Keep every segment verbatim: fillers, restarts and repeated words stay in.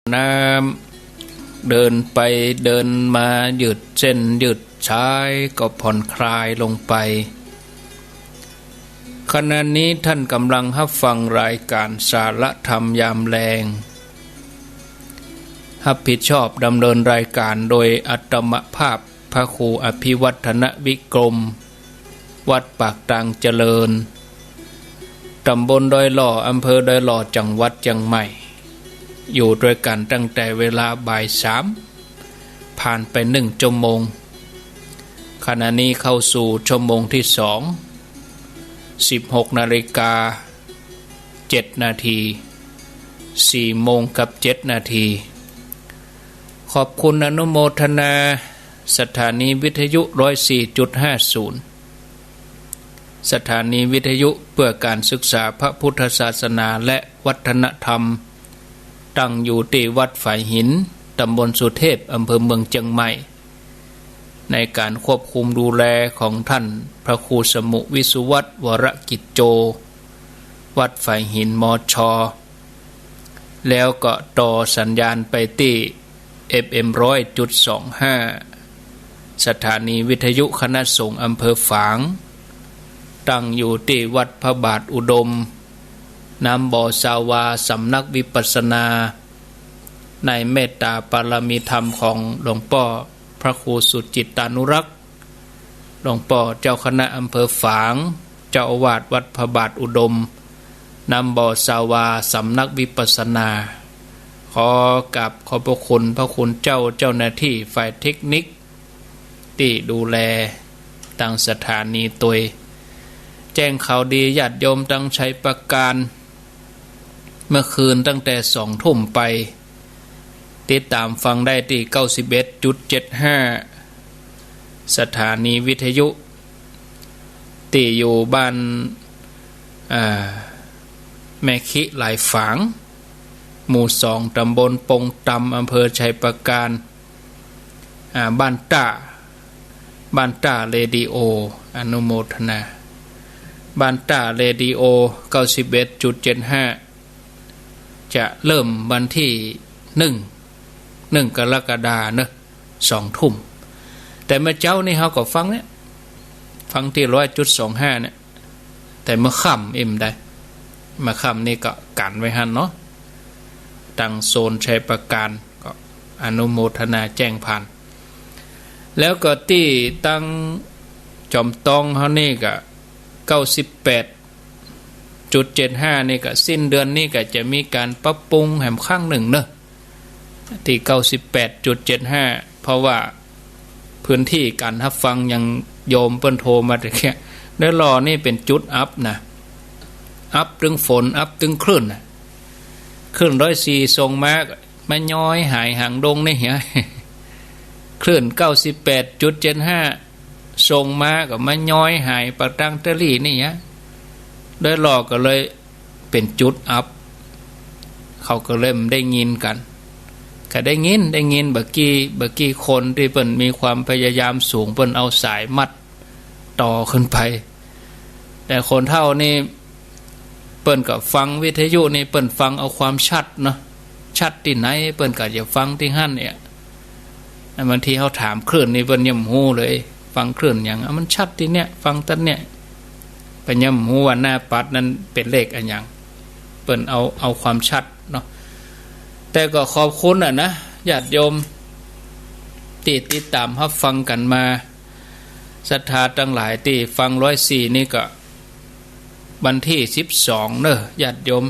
น้ำ เดินไปเดินมา ยืดเส้นยืดสาย ก็ผ่อนคลายลงไป ขณะนี้ท่านกำลังฮับฟังรายการสาระธรรมยามแลง ฮับผิดชอบดำเนินรายการโดยอาตมาภาพพระครูอภิวัฒนวิกรม วัดปากตางเจริญ ต๋ำบลดอยหล่อ อำเภอดอยหล่อ จังหวัดเจียงใหม่ อยู่ตวยกั๋นตั้งแต่เวลาบ่ายสาม ผ่านไปนึ่งชั่วโมง ขณะนี้เข้าสู่ชั่วโมงตี้สอง สิบหกนาฬิกาเจ็ดนาที สี่โมงกับเจ็ดนาที ขอบคุณอนุโมทนาสถานีวิทยุร้อยสี่จุดห้าศูนย์ สถานีวิทยุเพื่อการศึกษาพระพุทธศาสนาและวัฒนธรรม ตั้งอยู่ตี้วัดฝายหิน ต๋ำบลสุเทพ อำเภอเมืองเจียงใหม่ ในการควบคุมดูแลของท่านพระครูสมุห์ วิสุวัฒน์ วรกิจโจ วัดฝายหิน มช แล้วก็ต่อสัญญาณไปตี้ เอฟเอ็มร้อยจุดสองห้า สถานีวิทยุคณะสงฆ์อำเภอฝาง ตั้งอยู่ตี้วัดพระบาทอุดม น้ำบ่อซาวา สำนักวิปัสสนา ในเมตตาปารมีธรรมของหลวงป้อพระครูสุจิตตานุรักษ์ หลวงป้อเจ้าคณะอำเภอฝาง เจ้าอาวาสวัดพระบาทอุดม น้ำบ่อซาวา สำนักวิปัสสนา ขอกราบขอบพระคุณพระคุณเจ้า เจ้าหน้าตี้ฝ่ายเทคนิค ตี้ดูแลตางสถานีตวย แจ้งข่าวดีญาติโยมตางชัยปราการ เมื่อคืนตั้งแต่สองทุ่มไป ติดต๋ามฟังได้ตี้เก้าสิบเอ็ดจุดเจ็ดห้า สถานีวิทยุ ตี้อยู่บ้าน อ่า แม่คิหลายฝาง หมู่สอง ต๋ำบลปงตำ อำเภอชัยปราการ อ่า บ้านต้า บ้านต้าเรดิโอ อนุโมทนา บ้านต้าเรดิโอ เก้าสิบเอ็ดจุดเจ็ดห้า จะเริ่มวันตี้นึ่ง นึ่งกรกฎาเนอะ สองทุ่ม แต่เมื่อเจ๊านี่เฮาก็ฟังเนี่ย ฟังตี้ร้อยจุดสองห้าเนี่ย แต่เมื่อค่ำเอ็มได้ เมื่อค่ำนี่ก็กั๋นไว้หั้นเนาะ ตางโซนชัยปราการ ก็อนุโมทนาแจ้งผ่าน แล้วก็ตี้ตางจอมตองเฮานี่ก็ เก้าสิบแปดจุดเจ็ดห้า นี่ก็ สิ้นเดือนนี้ก็จะมีก๋านปรับปรุงแหมครั้งนึ่งเนอะ ตี้ เก้าสิบแปดจุดเจ็ดห้า เพราะว่าพื้นตี้ก๋านฮับฟังอย่างโยมเปิ้นโทรมาตะกี้ ดอยหล่อนี่เป๋นจุดอับนะ อับตึงฝน อับตึงคลื่นนะ คลื่นร้อยสี่ส่งมา มาย้อยหายหางดงนี่เหีย คลื่น เก้าสิบแปดจุดเจ็ดห้า ส่งมาก็มาย้อยหายปากตางตะลี่นี่เหีย ดอยหล่อก็เลยเป๋นจุดอับ เขาก็เลยบ่ได้ยินกั๋น ก็ได้ยิน ได้ยินบ่ากี่ บ่ากี่คนตี้เปิ้นมีความพยายามสูง เปิ้นเอาสายมัดต่อขึ้นไป แต่คนเฒ่านี่ เปิ้นก็ฟังวิทยุนี่ เปิ้นฟังเอาความชัดเนาะ ชัดตี้ไหน เปิ้นก็จะฟังตี้หั้นเนี่ย บางทีเฮาถามคลื่นนี่ เปิ้นยังบ่ฮู้เลย ฟังคลื่นหยัง อ่ะ มันชัดตี้เนี่ย ฟังตั๊ดเนี่ย เปิ้นยังบ่ฮู้ว่าหน้าปัดนั้นเป๋นเลขอะหยัง เปิ้นเอา เอาความชัดเนาะ แต่ก็ขอบคุณอะนะ ญาติโยมตี้ติดต๋ามฮับฟังกั๋นมา ศรัทธาตังหลายตี้ฟังร้อยสี่นี่ก็ วันตี้สิบสองเนอะ ญาติโยม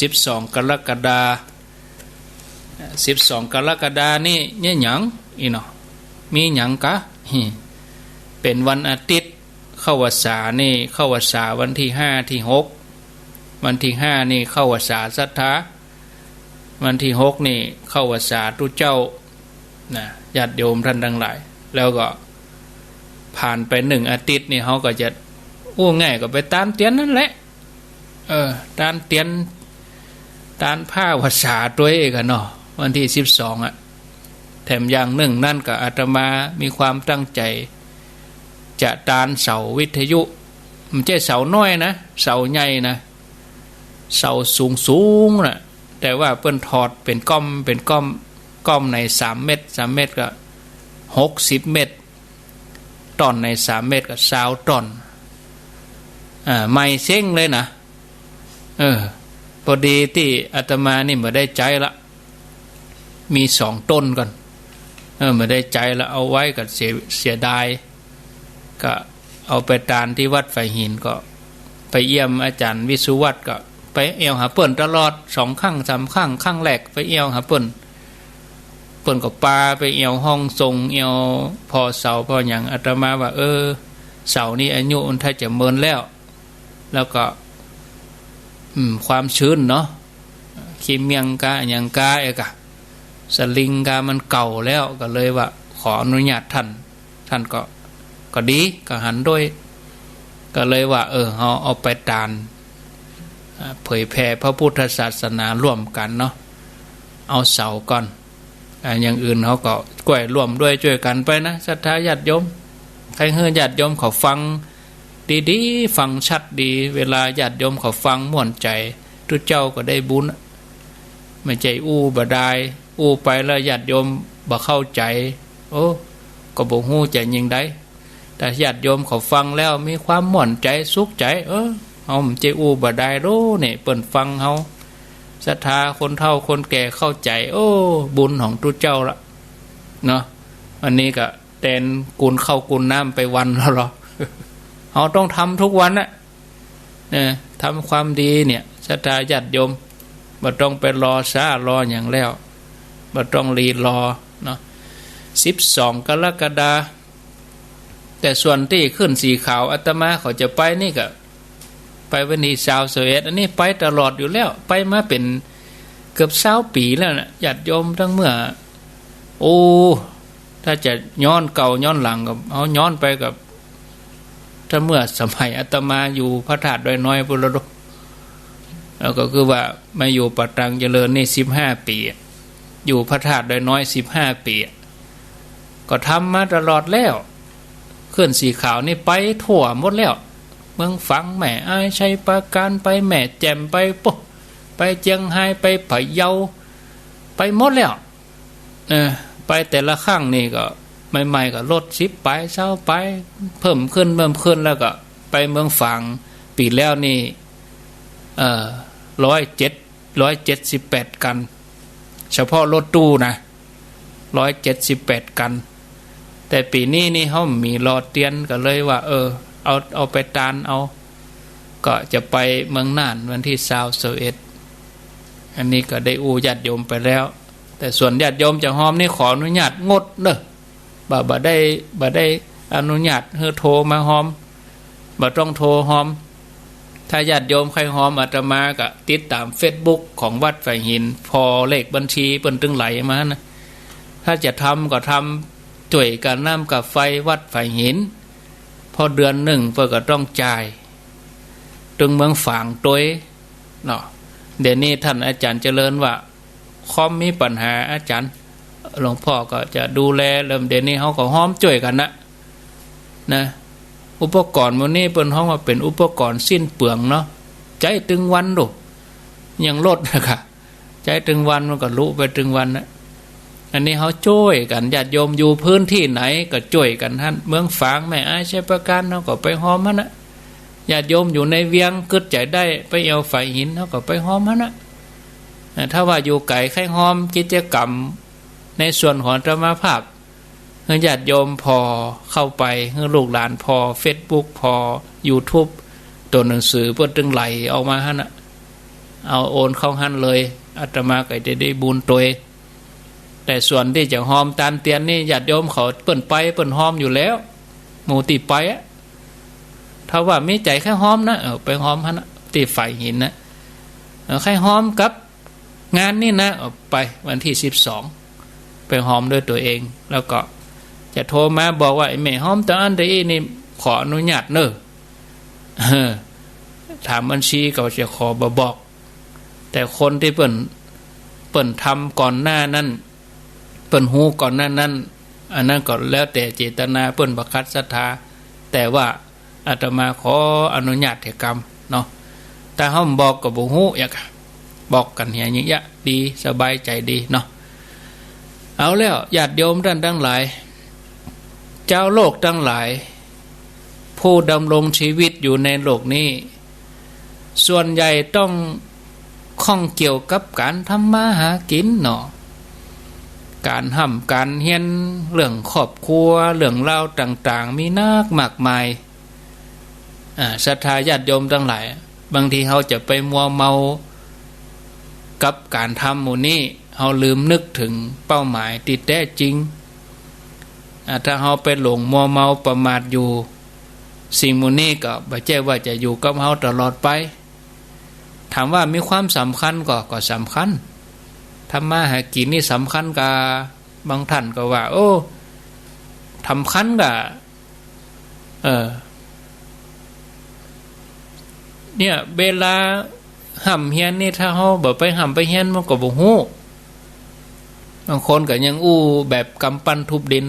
สิบสองกรกฎา สิบสองกรกฎานี่ เนี่ยหยังอี้เนาะ มีหยังกะ เป๋นวันอาทิตย์ เข้าพรรษานี่ เข้าพรรษาวันตี้ห้าตี้หก วันตี้ห้านี่เข้าพรรษาศรัทธา วันตี้หกนี่เข้าพรรษาตุ๊เจ้า นะ ญาติโยมต้านตังหลาย แล้วก็ผ่านไปนึ่งอาทิตย์นี่ เฮาก็จะ อู้ง่ายก็ไปตานเตียนนั่นแหละ เออ ตานเตียน ตานผ้าพรรษาตวยกั๋นเนาะ วันตี้สิบสองอะ แถมอย่างนึ่งนั้นก็อาตมามีความตั้งใจ๋ จะตานเสาวิทยุ บ่ใจ้เสาน้อยนะ เสาใหญ่นะ เสาสูงๆ น่ะ แต่ว่าเปิ้นถอดเป๋นก้อม เป๋นก้อม ก้อมไหนสามเม็ด สามเม็ดก็หกสิบเม็ด ต้อนไหนสามเม็ดก็ซาวต้อน อ่า ใหม่เซ้งเลยนะ เออ พอดีตี้อาตมานี่บ่ได้ใจ๊ละ มีสองต้นก่อน เออ บ่ได้ใจ๊ละ เอาไว้ก็เสีย เสียดาย ก็เอาไปตานตี้วัดฝายหิน ก็ไปเยี่ยมอาจ๋ารย์วิศวัตร ก็ไปแอ่วหาเปิ้นตลอด สองครั้งสามครั้ง ครั้งแรกไปแอ่วหาเปิ้น เปิ้นก็ปาไปแอ่วห้องทรง แอ่วผ่อเสาผ่อหยัง อาตมาว่า เออ เสานี่อายุมันถ้าจะเมินแล้ว แล้วก็ อืม ความชื้นเนาะ ขี้เมียงกาอะหยังกาเอกะ สลิงกามันเก่าแล้ว ก็เลยว่าขออนุญาตท่าน ท่านก็ ก็ดี ก็หันด้วย ก็เลยว่า เออ เฮาเอาไปตาน อ่า เผยแผ่พระพุทธศาสนาร่วมกั๋นเนาะ เอาเสาก่อน อ่า อย่างอื่นเฮาก็ก้วยร่วมด้วยจ้วยกั๋นไปนะ ศรัทธาญาติโยม ใค่หื้อญาติโยมเขาฟังดีๆ ฟังชัดดี เวลาญาติโยมเขาฟังม่วนใจ๋ ตุ๊เจ้าก็ได้บุญ บ่ใจ้อู้บ่ดาย อู้ไปแล้วญาติโยมบ่เข้าใจ๋ โอ้ ก็บ่ฮู้จะยิงใด ถ้าญาติโยมเขาฟังแล้วมีความม่วนใจ๋สุขใจ๋ เออ เฮาบ่ใจ้อู้บ่ดายโลนี่ เปิ้นฟังเฮา ศรัทธาคนเฒ่าคนแก่เข้าใจ๋ โอ้ บุญของตุ๊เจ้าละ เนาะ อันนี้ก็แตนกูลข้าวกูลน้ำไปวันแล้วเหรอ เฮาต้องทำทุกวันนะ เออ ทำความดีเนี่ย ศรัทธาญาติโยม บ่ต้องไปรอซ้ารอหยังแล้ว บ่ต้องรีรอเนาะ สิบสองกรกฎาคม แต่ส่วนตี้ขึ้นสีขาวอาตมาเขาจะไปนี่ก็ ไปวันตี้ซาวสิบเอ็ด อันนี้ไปตลอดอยู่แล้ว ไปมาเป๋นเกือบซาวปี๋แล้วนะ ญาติโยม ตั้งเมื่อ โอ้ ถ้าจะย้อนเก่าย้อนหลังก็ เฮาย้อนไปกับ ถ้าเมื่อสมัยอาตมาอยู่พระธาตุดอยน้อยปู้นละโด แล้วก็คือว่ามาอยู่ป่าตังเจริญนี่สิบห้าปี๋อะ อยู่พระธาตุดอยน้อยสิบห้าปี๋อะ ก็ทำมาตลอดแล้ว ขึ้นสีขาวนี่ไปทั่วหมดแล้ว เมืองฝาง แม่อาย ชัยปราการ ไปแม่แจ่ม ไปโป๊ะ ไปเจียงฮาย ไปพะเยา ไปหมดแล้ว เออ ไปแต่ละครั้งนี่ก็ ใหม่ๆ ก็ลดสิบป๋าย ซาวป๋าย เพิ่มขึ้น เพิ่มขึ้น แล้วก็ไปเมืองฝาง ปี๋แล้วนี่ เอ่อ ร้อยเจ็ด ร้อยเจ็ดสิบแปดคัน เฉพาะรถตู้นะ ร้อยเจ็ดสิบแปดคัน แต่ปี๋นี้นี่เฮาบ่มีลอเตียน ก็เลยว่า เออ เอา เอาไปตานเอา ก็จะไปเมืองน่านวันตี้ซาวสิบเอ็ด อันนี้ก็ได้อู้ญาติโยมไปแล้ว แต่ส่วนญาติโยมจะฮอมนี่ขออนุญาตงดเน่อ บ่ บ่ได้ บ่ได้อนุญาตหื้อโทรมาฮอม บ่ต้องโทรฮอม ถ้าญาติโยมใค่ฮอมอาตมาก็ติดต๋ามเฟซบุ๊กของวัดฝายหิน ผ่อเลขบัญชีเปิ้นตึงไหลมานะ ถ้าจะทำก็ทำจ้วยกาน้ำกาไฟวัดฝายหิน เพราะเดือนนึ่งเปิ้นก็ต้องจ่าย ตึงเมืองฝางตวยเนาะ เดี๋ยวนี้ท่านอาจารย์เจริญว่า คอมมีปัญหาอาจารย์ หลวงพ่อก็จะดูแล เริ่มเดี๋ยวนี้เฮาก็ฮอมจ้วยกั๋นนะ นะ อุปกรณ์หมู่นี้เปิ้นฮ้องว่าเป๋นอุปกรณ์สิ้นเปลืองเนาะ ใจ๊ตึงวันดู อย่างรถนะก่ะ ใจ๊ตึงวันมันก็ลุไปตึงวันนะ อันนี้เฮาจ้วยกั๋น ญาติโยมอยู่พื้นตี้ไหนก็จ้วยกั๋นหั้น เมืองฝาง แม่อาย ชัยปราการ เฮาก็ไปฮอมหั้นนะ ญาติโยมอยู่ในเวียงกึ๊ดใจ๋ได้ไปแอ่วฝายหิน เฮาก็ไปฮอมหั้นนะ อ่า ถ้าว่าอยู่ไก๋ใค่ฮอมกิจกรรมในส่วนของอาตมาภาพ หื้อญาติโยมผ่อเข้าไป หื้อลูกหลานผ่อเฟซบุ๊ก ผ่อยูทูบ ตั๋วหนังสือเปิ้นตึงไหลออกมาหั้นนะ เอาโอนเข้าหั้นเลย อาตมาก็จะได้บุญตวย แต่ส่วนตี้จะฮอมตานเตียนนี่ ญาติโยมเขาเปิ้นไปเปิ้นฮอมอยู่แล้ว หมู่ตี้ไปอะ ถ้าว่ามีใจ๋ใค่ฮอมนะ เออ ไปฮอมหั้นนะ ตี้ฝายหินนะ เออ ใค่ฮอมกับ งานนี่นะ เอาไปวันตี้สิบสอง ไปฮอมด้วยตั๋วเอง แล้วก็จะโทรมาบอกว่า ไอ้แม่ฮอมตางอั้นตางอี้นี่ ขออนุญาตเน่อ เออ ถามบัญชีก็จะขอบ่บอก แต่คนตี้เปิ้น เปิ้นทำก่อนหน้านั้น เปิ้นฮู้ก่อนหน้านั้น อันนั้นก็แล้วแต่เจตนา เปิ้นบ่ขัดศรัทธา แต่ว่า อาตมาขออนุญาตเถอะกำเนาะ ถ้าเฮาบ่บอกก็บ่ฮู้อะก่ะ บอกกั๋นเหียอย่างเงี้ยดี สบายใจ๋ดีเนาะ เอาแล้ว ญาติโยมต้านตังหลาย จาวโลกตังหลาย ผู้ดำรงชีวิตอยู่ในโลกนี้ ส่วนใหญ่ต้องข้องเกี่ยวกับก๋านทำมาหากิ๋นเนาะ ก๋านฮ่ำก๋านเฮียน เรื่องครอบครัว เรื่องราวต่างๆ มีนักมากมาย อ่า ศรัทธาญาติโยมตังหลาย บางทีเฮาจะไปมัวเมากับก๋านทำหมู่นี้ เฮาลืมนึกเถิงเป้าหมายตี้แต๊จริง อ่า ถ้าเฮาไปหลงมัวเมาประมาทอยู่ สิ่งหมู่นี้ก็บ่ใจ้ว่าจะอยู่กับเฮาตลอดไป ถามว่ามีความสำคัญก่อ ก็สำคัญ ทำมาหากิ๋นนี่สำคัญก่า บางต้านก็ว่า โอ้ สำคัญก่า เออ เนี่ย เวลาฮ่ำเฮียนนี่ ถ้าเฮาบ่ไปฮ่ำไปเฮียน มันก็บ่ฮู้ บางคนก็ยังอู้แบบกำปั้นทุบดิน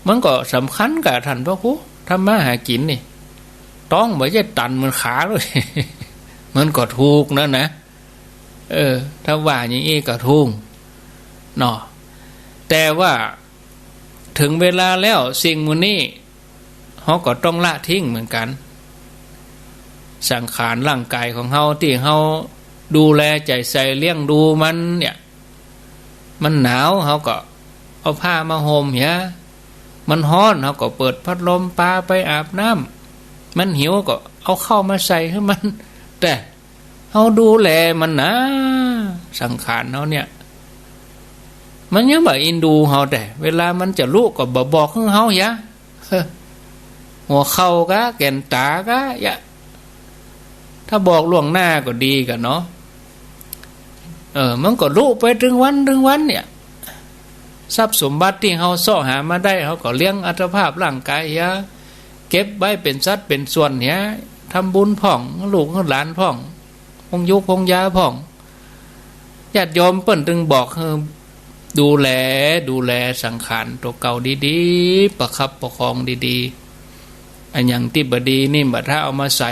มันก็สำคัญก่า ต้านพระครู ทำมาหากิ๋นนี่ ต๊องบ่ใจ้ตันเหมือนขาเลย มันก็ถูกนั่นนะ เออ ถ้าว่าอย่างอี้ก็ถูกเนาะ แต่ว่าเถิงเวลาแล้ว สิ่งหมู่นี้เฮาก็ต้องละทิ้งเหมือนกั๋น สังขารร่างก๋ายของเฮาตี้เฮาดูแลใจ๋ใส่เลี้ยงดูมันเนี่ย มันหนาวเฮาก็เอาผ้ามาห่มเหีย มันฮ้อนเฮาก็เปิดพัดลมปาไปอาบน้ำ มันหิวก็เอาข้าวมาใส่หื้อมัน แต่เฮาดูแลมันนะ สังขารเฮาเนี่ย มันยังบ่อินดูเฮา แต่เวลามันจะลุก็บ่บอกหื้อเฮาเหีย หัวเข่าก้า แก่นต๋าก้า ยะ ถ้าบอกล่วงหน้าก็ดีก่าเนาะ เออ มันก็ลุไปตึงวันตึงวันเนี่ย ทรัพย์สมบัติตี้เฮาเซาะหามาได้ เฮาก็เลี้ยงอัตภาพร่างก๋ายเหีย เก็บไว้เป๋นสัดเป๋นส่วนเหีย ทำบุญพ่อง หื้อลูกหื้อหลานพ่อง พ่องยุกพ่องยาพ่อง ญาติโยมเปิ้นตึงบอกหื้อดูแล ดูแลสังขารตั๋วเก่าดีๆ ประคับประคองดีๆ อะหยังตี้บ่ดีนี่บ่ถ้าเอามาใส่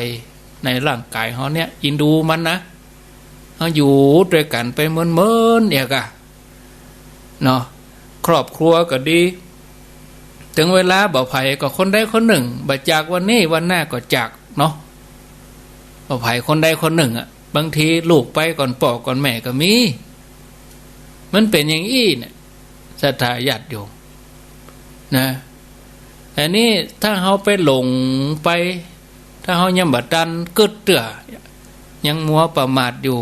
ในร่างก๋ายเฮาเนี่ย อินดูมันนะ เฮาอยู่ตวยกั๋นไปเมินๆ เอียกอะ เนาะ ครอบครัวก็ดี เถิงเวลาบ่ใผก็คนใดคนนึ่ง บ่จากวันนี้วันหน้าก็จากเนาะ บ่ใผคนใดคนนึ่งอะ บางทีลูกไปก่อนป้อก่อนแม่ก็มี มันเป๋นอย่างอี้เนี่ย ศรัทธาญาติโยมนะ อันนี้ถ้าเฮาไปหลงไป ถ้าเฮายังบ่ตันกึ๊ดเตื้อ ยังมัวประมาทอยู่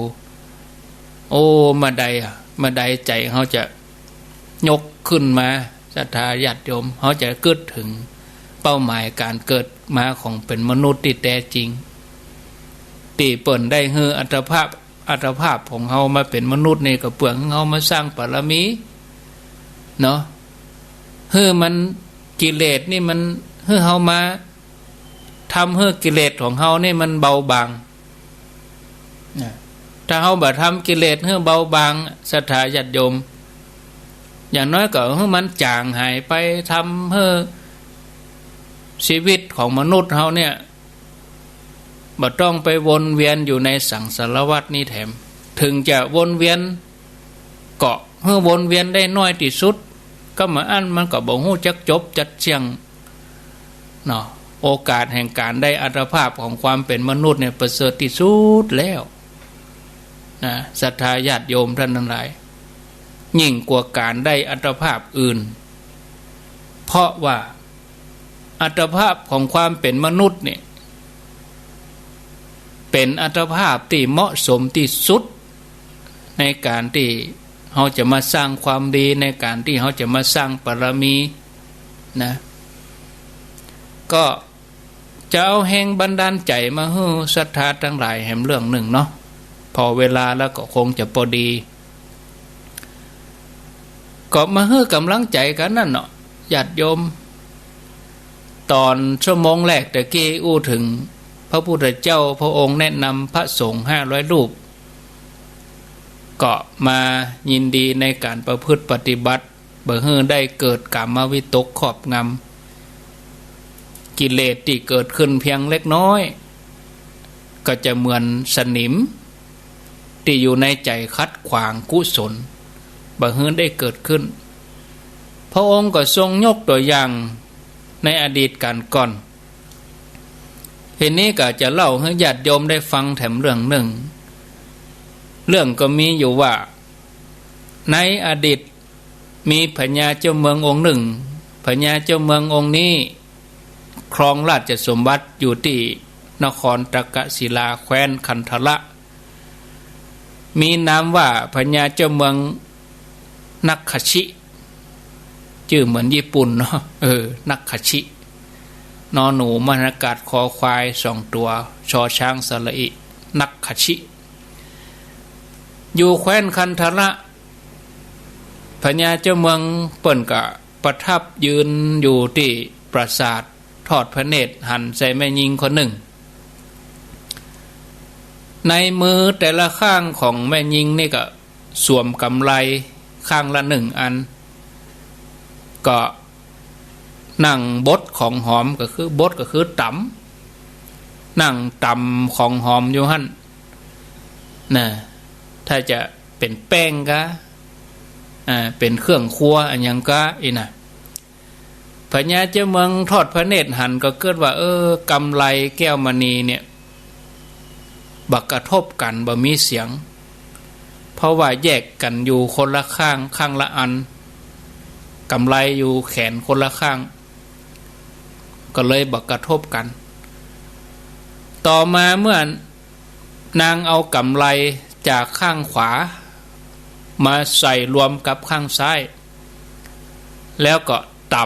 โอ้ เมื่อใดอะ เมื่อใดใจ๋เฮาจะยกขึ้นมา ศรัทธาญาติโยม เฮาจะกึ๊ดเถิงเป้าหมายก๋านเกิดมาของเป๋นมนุษย์ตี้แต๊จริง ตี้เปิ้นได้หื้ออัตภาพ อัตภาพของเฮามาเป๋นมนุษย์นี่ก็เปื้อหื้อเฮามาสร้างบารมีเนาะ หื้อมัน กิเลสนี่มัน หื้อเฮามา ทำหื้อกิเลสของเฮานี่มันเบาบางนะ ถ้าเฮาบ่ทำกิเลสหื้อเบาบาง ศรัทธาญาติโยม อย่างน้อยก็หื้อมันจ๋างหายไป ทำหื้อชีวิตของมนุษย์เฮาเนี่ย บ่ต้องไปวนเวียนอยู่ในสังสารวัฏนี้แถม เถิงจะวนเวียน ก็หื้อวนเวียนได้น้อยตี้สุด ก็บ่อั้นมันก็บ่ฮู้จักจบจักเสี้ยงเนาะ โอกาสแห่งก๋านได้อัตภาพของความเป๋นมนุษย์เนี่ยประเสริฐตี้สุดแล้วนะ ศรัทธาญาติโยมต้านตังหลาย ยิ่งกว่าก๋านได้อัตภาพอื่น เพราะว่า อัตภาพของความเป๋นมนุษย์เนี่ย เป๋นอัตภาพตี้เหมาะสมตี้สุด ในก๋านตี้เฮาจะมาสร้างความดี ในก๋านตี้เฮาจะมาสร้างบารมีนะ ก็จะเอาแฮงบันดาลใจ๋มาหื้อศรัทธาตังหลายแหมเรื่องนึ่งเนาะ ผ่อเวลาแล้วก็คงจะปอดี ก็มาหื้อก๋ำลังใจ๋กั๋นนั่นเนาะ ญาติโยม ต๋อนชั่วโมงแรกตะกี้อู้เถิง พระพุทธเจ้าพระองค์แนะนำพระสงฆ์ห้าร้อยรูป ก็มายินดีในก๋านประพฤติปฏิบัติ บ่หื้อได้เกิดกามวิตกครอบงำ กิเลสตี้เกิดขึ้นเพียงเล็กน้อย ก็จะเหมือนสนิม ตี้อยู่ในใจ๋ขัดขวางกุศล บ่หื้อได้เกิดขึ้น พระองค์ก็ทรงยกตั๋วอย่างในอดีตก๋านก่อน ทีนี้ก็จะเล่าหื้อญาติโยมได้ฟังแถมเรื่องนึ่ง เรื่องก็มีอยู่ว่า ในอดีตมีพญาเจ้าเมืององค์นึ่ง พญาเจ้าเมืององค์นี้ครองราชสมบัติอยู่ตี้นครตักกศิลา แคว้นคันธละ มีนามว่าพญาเจ้าเมืองนักขชิ จื้อเหมือนญี่ปุ่นเนาะ เออ นักขชิ นอหนูมหากาศคอควายสองตั๋ว ชอช้างสระอิ นักขชิ อยู่แคว้นคันธละ พญาเจ้าเมืองเปิ้นก็ประทับยืนอยู่ตี้ปราสาท ทอดพระเนตรหันใส่แม่ญิงคนนึ่ง ในมือแต่ละข้างของแม่ญิงนี่ก็สวมก๋ำไรข้างละนึ่งอัน ก็นั่งบดของหอม ก็คือบดก็คือต๋ำ นั่งต๋ำของหอมอยู่หั้นนะ ถ้าจะเป๋นแป้งก๊ะ อ่า เป๋นเครื่องครัวอะหยังก๊ะอี้นะ พญาเจ้าเมืองทอดพระเนตรหันก็เกิดว่า เออ ก๋ำไรแก้วมณีเนี่ย บ่กระทบกั๋น บ่มีเสียง เพราะว่าแยกกั๋นอยู่คนละข้าง ข้างละอัน ก๋ำไรอยู่แขนคนละข้าง ก็เลยบ่กระทบกั๋น ต่อมาเมื่อ นางเอาก๋ำไรจากข้างขวามาใส่รวมกับข้างซ้าย แล้วก็ต๋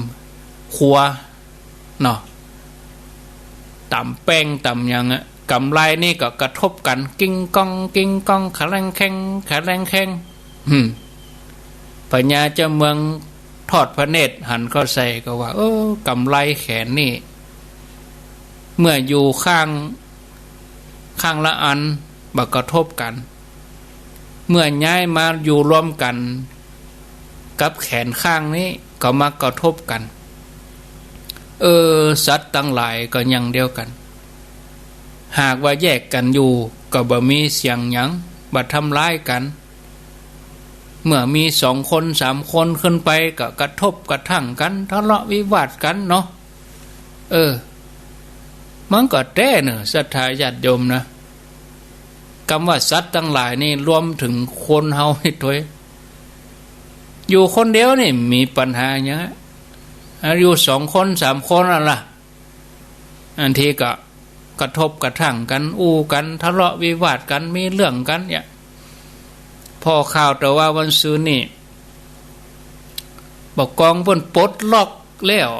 ำครัวเนาะ ต๋ำแป้งต๋ำหยังอะ ก๋ำไรนี่ก็กระทบกั๋น กิ้งก้อง กิ้งก้อง ขะแร้งแค้ง ขะแร้งแค้ง อืม พญาเจ้าเมืองทอดพระเนตรหันเข้าใส่ก็ว่า เออ ก๋ำไรแขนนี่ เมื่ออยู่ข้าง ข้างละอันบ่กระทบกั๋น เมื่อย้ายมาอยู่รวมกั๋นกับแขนข้างนี้ก็มากระทบกั๋น เออ สัตว์ตังหลายก็อย่างเดียวกั๋น หากว่าแยกกั๋นอยู่ก็บ่มีเสียงหยัง บ่ทำร้ายกั๋น เมื่อมีสองคนสามคนขึ้นไปก็กระทบกระทั่งกั๋น ทะเลาะวิวาทกั๋นเนาะ เออ มันก็แต๊เนาะ ศรัทธาญาติโยมนะ กำว่าสัตว์ตังหลายนี่รวมเถิงคนเฮานี่ตวย อยู่คนเดียวนี่มีปัญหาหยังอะ อยู่สองคนสามคนนั่นล่ะ อันทีก็กระทบกระทั่งกั๋น อู้กั๋น ทะเลาะวิวาทกั๋น มีเรื่องกั๋นเนี่ย ผ่อข่าวแต่ว่าวันซืนนี่ บ่ากองเปิ้นปลดล็อกแล้ว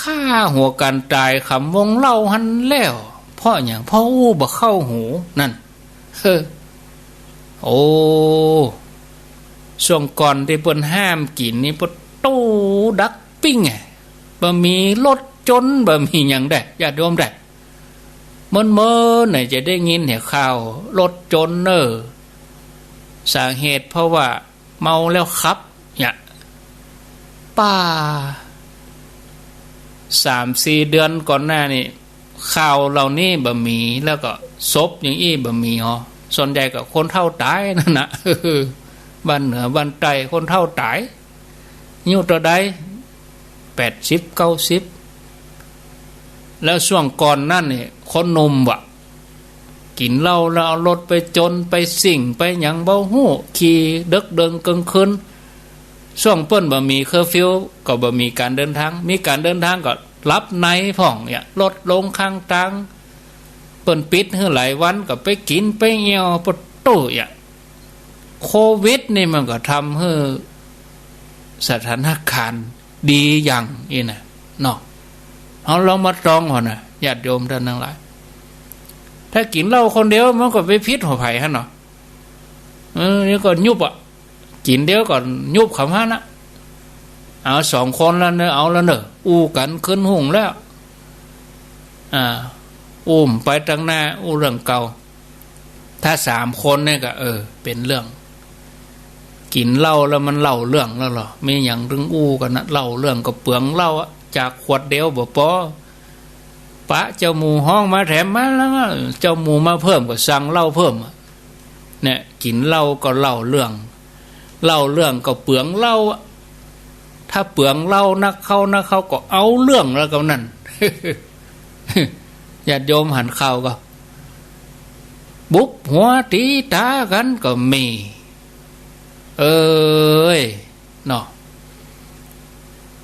ฆ่าหัวกั๋นต๋ายขำวงเหล้าหั้นแล้ว เพราะหยัง เพราะอู้บ่เข้าหู นั่น เฮ้อ โอ้ ช่วงก่อนตี้เปิ้นห้ามกิ๋นนี่ ปะโต้ ดักปิ้งอะ บ่มีรถจ๋น บ่มีหยังได้ ญาติโยมได้ เมินๆ ไหนจะได้ยินเหียข่าวรถจ๋นเน่อ สาเหตุเพราะว่าเมาแล้วขับ เนี่ย ป้า สามสี่เดือนก่อนหน้านี่ ข่าวเหล่านี้บ่มี แล้วก็ศพอย่างอี้บ่มีฮอ ส่วนใหญ่ก็คนเฒ่าต๋ายนั่นน่ะ บ้านเหนือบ้านใต้คนเฒ่าต๋าย อายุเต้าใด แปดสิบ เก้าสิบ แล้วช่วงก่อนนั้นนี่ คนหนุ่มว่ะ กิ๋นเหล้าแล้วเอารถไปจ๋น ไปซิ่ง ไปหยังบ่ฮู้ ขี่เดิ็กเดิงเกิงคืน ช่วงเปิ้นบ่มีเคอร์ฟิว ก็บ่มีก๋านเดินทาง มีก๋านเดินทางก็หลับในพ่อง เนี่ย รถลงข้างตาง เปิ้นปิดหื้อหลายวัน ก็ไปกิ๋นไปเอี่ยว ปะโต้ เนี่ย โควิดนี่มันก็ทำหื้อสถานก๋ารณ์ดีอย่างอี้นะ เนาะ เฮาลองมาตรองก่อนนะ ญาติโยมต้านตังหลาย ถ้ากิ๋นเหล้าคนเดียวมันก็ไปผิดหัวใผหั้นเนาะ เออ นี่ก็ยุบอะ กิ๋นเดียวก็ยุบขำหั้นนะ เอาสองคนแล้วเน่อ เอาแล้วเน่อ อู้กั๋นคืนหุงแล้ว อ่า อู้ไปตังหน้า อู้เรื่องเก่า ถ้าสามคนเนี่ยก็ เออ เป๋นเรื่อง กิ๋นเหล้าแล้วมันเล่าเรื่องแล้วเหรอ มีหยังตึงอู้กั๋นนะ เล่าเรื่องก็เปลืองเหล้าอะ จากขวดเดียวบ่ปอ ปะเจ้าหมู่ฮ้องมาแถมมาแล้ว เจ้าหมู่มาเพิ่มก็สั่งเหล้าเพิ่มอะ เนี่ย กิ๋นเหล้าก็เล่าเรื่อง เล่าเรื่องก็เปลืองเหล้าอะ ถ้าเปลืองเหล้านักเข้านักเข้าก็เอาเรื่องแล้วก็นั่น ญาติโยมหันข่าวก็ บุบหัวตี๋ต๋ากั๋นก็มี เอ้ย เนาะ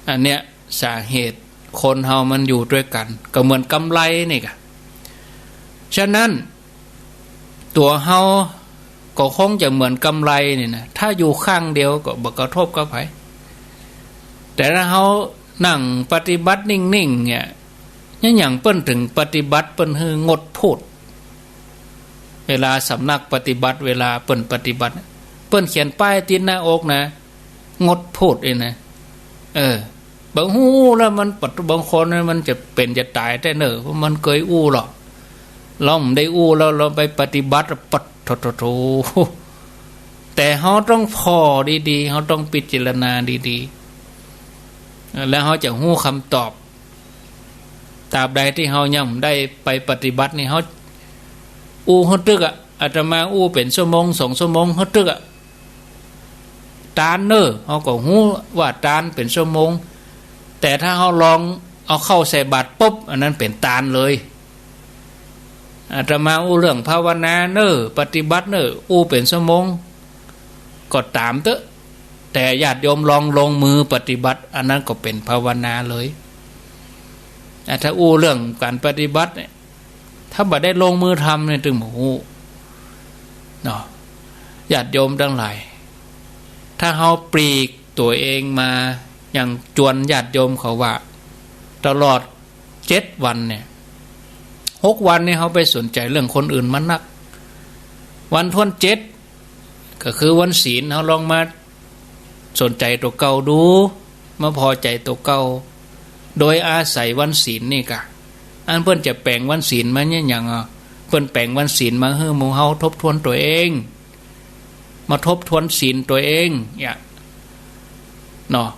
อันเนี้ยสาเหตุคนเฮามันอยู่ตวยกั๋น ก็เหมือนกำไลนี่ก่ะ ฉะนั้น ตั๋วเฮาก็คงจะเหมือนกำไลนี่นะ ถ้าอยู่ข้างเดียวก็บ่กระทบกับใผ แต่ถ้าเฮานั่งปฏิบัตินิ่งๆ เนี่ย เนี่ยอย่างเปิ้นถึงปฏิบัติเปิ้นหื้องดพูด เวลาสำนักปฏิบัติ เวลาเปิ้นปฏิบัติ เปิ้นเขียนป้ายติดหน้าอกนะ งดพูดเองนะ เออ บ่ฮู้แล้วมันปะ บางคนนะมันจะเป๋นจะต๋ายแต๊เน่อ เพราะมันเกยอู้หรอก ลองบ่ได้อู้แล้วลองไปปฏิบัติ ปัดโธ่โธ่โธ่ แต่เฮาต้องผ่อดีๆ เฮาต้องพิจารณาดีๆ แล้วเฮาจะฮู้กำตอบ ตราบใดตี้เฮายังบ่ได้ไปปฏิบัตินี่ เฮาอู้หื้อตึกอะ อาตมาอู้เป๋นชั่วโมงสองชั่วโมงหื้อตึกอะ ตานเน่อ เฮาก็ฮู้ว่าตานเป๋นชั่วโมง แต่ถ้าเฮาลองเอาเข้าใส่บาตรปุ๊บ อันนั้นเป๋นตานเลย อาตมาอู้เรื่องภาวนาเน่อ ปฏิบัติเน่อ อู้เป๋นชั่วโมง ก็ต๋ามเต๊อะ แต่ญาติโยมลองลงมือปฏิบัติ อันนั้นก็เป๋นภาวนาเลย อ่ะ ถ้าอู้เรื่องก๋านปฏิบัติเนี่ย ถ้าบ่ได้ลงมือทำเนี่ย ตึงบ่ฮู้ เนาะ ญาติโยมตังหลาย ถ้าเฮาปลีกตั๋วเองมา อย่างจวนญาติโยมเขาว่า ตลอดเจ็ดวันเนี่ย หกวันเนี่ย เฮาไปสนใจ๋เรื่องคนอื่นมานัก วันถ้วนเจ็ด ก็คือวันศีล เฮาลองมาสนใจ๋ตั๋วเก่าดู มาผ่อใจ๋ตั๋วเก่า โดยอาศัยวันศีลนี่ก่ะ อันเปิ้นจะแป๋งวันศีลมาเนี่ยอย่างอ่ะ เปิ้นแป๋งวันศีลมาหื้อหมู่เฮาทบทวนตั๋วเอง มาทบทวนศีลตั๋วเอง เนี่ย เนาะ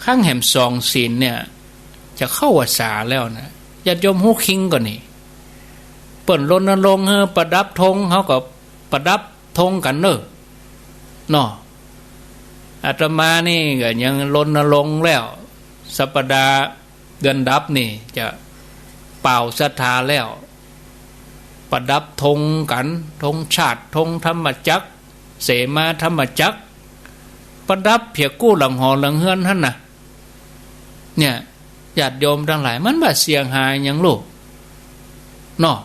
ครั้งแหมสองศีลเนี่ย จะเข้าพรรษาแล้วนะ ญาติโยมฮู้คิงก่อนี่ เปิ้นรณรงค์หื้อประดับธง เฮาก็ประดับธงกั๋นเน่อ เนาะ อาตมานี่ก็ยังรณรงค์แล้ว สัปดาห์เดือนดับนี่จะเป่าศรัทธาแล้ว ประดับธงกั๋น ธงชาติ ธงธรรมจักร เสมาธรรมจักร ประดับเผียกู้หลังหอหลังเฮือนหั้นน่ะ เนี่ย ญาติโยมตังหลาย มันบ่เสียหายหยังลูก เนาะ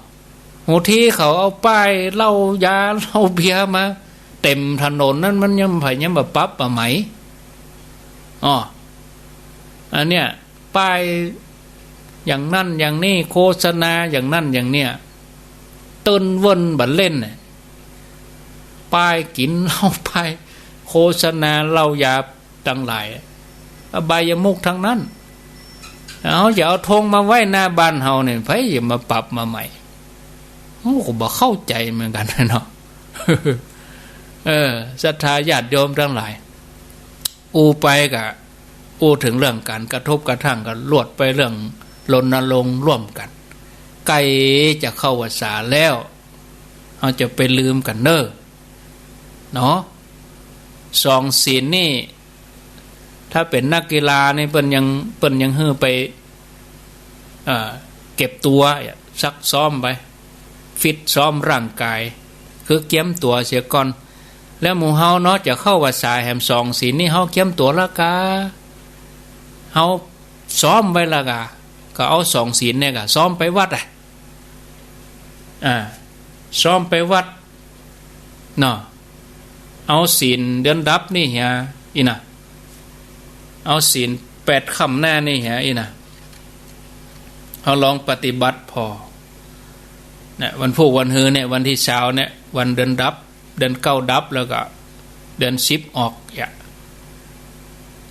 บางทีเขาเอาป้ายเหล้ายาเหล้าเบียร์มาเต็มถนนนั้น มันยัง ใผยังบ่ปรับบ่ไหม อ้อ อันเนี้ย ป้ายอย่างนั้นอย่างนี้ โฆษณาอย่างนั้นอย่างเนี้ย เติ้นเวิ้นบ่เล่นน่ะ ป้ายกิ๋นเหล้า ป้ายโฆษณาเหล้ายาตังหลาย อบายมุขตังนั้น เฮาจะเอาธงมาไว้หน้าบ้านเฮาเนี่ย ใผจะมาปรับมาไหม เฮาก็บ่เข้าใจ๋เหมือนกั๋นเนาะ เออ ศรัทธาญาติโยมตังหลาย อู้ไปก็อู้เถิงเรื่องก๋านกระทบกระทั่ง ก็ลวดไปเรื่องรณรงค์ร่วมกั๋น ใก้จะเข้าพรรษาแล้ว เฮาจะไปลืมกั๋นเน่อ เนาะ สองศีลนี่ ถ้าเป๋นนักกีฬานี่ เปิ้นยัง เปิ้นยังหื้อไป เอ่อ เก็บตั๋ว ซักซ้อมไป ฟิตซ้อมร่างก๋าย คือเกียมตั๋วเสียก่อน แล้วหมู่เฮาเนาะ จะเข้าพรรษาแหมสองศีลนี่ เฮาเกียมตั๋วละกา เฮาซ้อมไว้ละกา ก็เอาสองศีลเนี่ยกา ซ้อมไปวัดอะ อ่า ซ้อมไปวัด เนาะ เอาศีลเดือนดับนี่เหีย อี่นะ เอาศีลแปดค่ำหน้านี่เหีย อี่นะ เฮาลองปฏิบัติผ่อ เนี่ย วันพูกวันฮือเนี่ย วันตี้ซาวเนี่ย วันเดือนดับ เดือนเก้าดับ แล้วก็เดือนสิบออก เนี่ย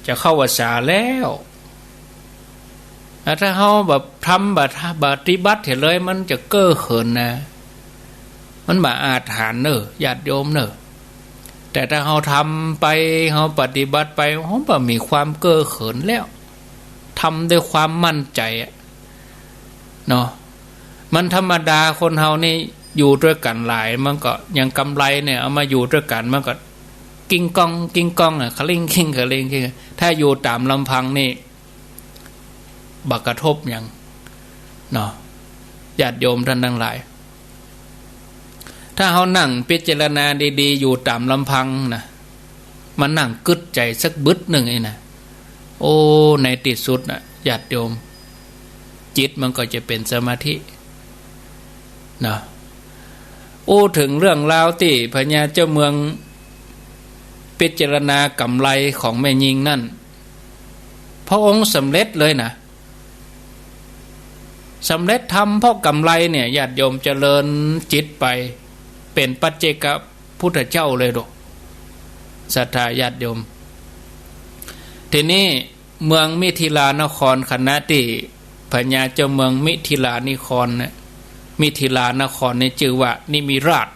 จะเข้าพรรษาแล้ว แล้วถ้าเฮาบ่ทำ บ่ บ่ปฏิบัติเหียเลย มันจะเก้อเขินนะ มันบ่อาถรรพ์เน่อ ญาติโยมเน่อ แต่ถ้าเฮาทำไป เฮาปฏิบัติไป เฮาบ่มีความเก้อเขินแล้ว ทำด้วยความมั่นใจ๋อะ เนาะ มันธรรมดาคนเฮานี่อยู่ตวยกั๋นหลาย มันก็อย่างกำไลเนี่ย เอามาอยู่ตวยกั๋น มันก็กิ้งก้อง กิ้งก้องอะ คะลิงคิง คะลิงคิง ถ้าอยู่ต๋ามลำพังนี่ บ่กระทบหยัง เนาะ ญาติโยมต้านตังหลาย ถ้าเฮานั่งพิจารณาดีๆ อยู่ต๋ามลำพังนะ มานั่งกึ๊ดใจ๋สักบึดนึ่งนี่นะ โอ้ ในตี้สุดน่ะ ญาติโยม จิตมันก็จะเป๋นสมาธิ เนาะ อู้เถิงเรื่องราวตี้พญาเจ้าเมืองพิจารณากำไลของแม่ญิงนั่น พระองค์สำเร็จเลยนะ สำเร็จธรรมเพราะกำไลเนี่ย ญาติโยม เจริญจิตไป เป๋นปัจเจกพุทธเจ้าเลยโด ศรัทธาญาติโยม ทีนี้เมืองมิถิลานคร ขณะตี้พญาเจ้าเมืองมิถิลานิครเนี่ย มิถิลานครนี่จื้อว่านิมิราช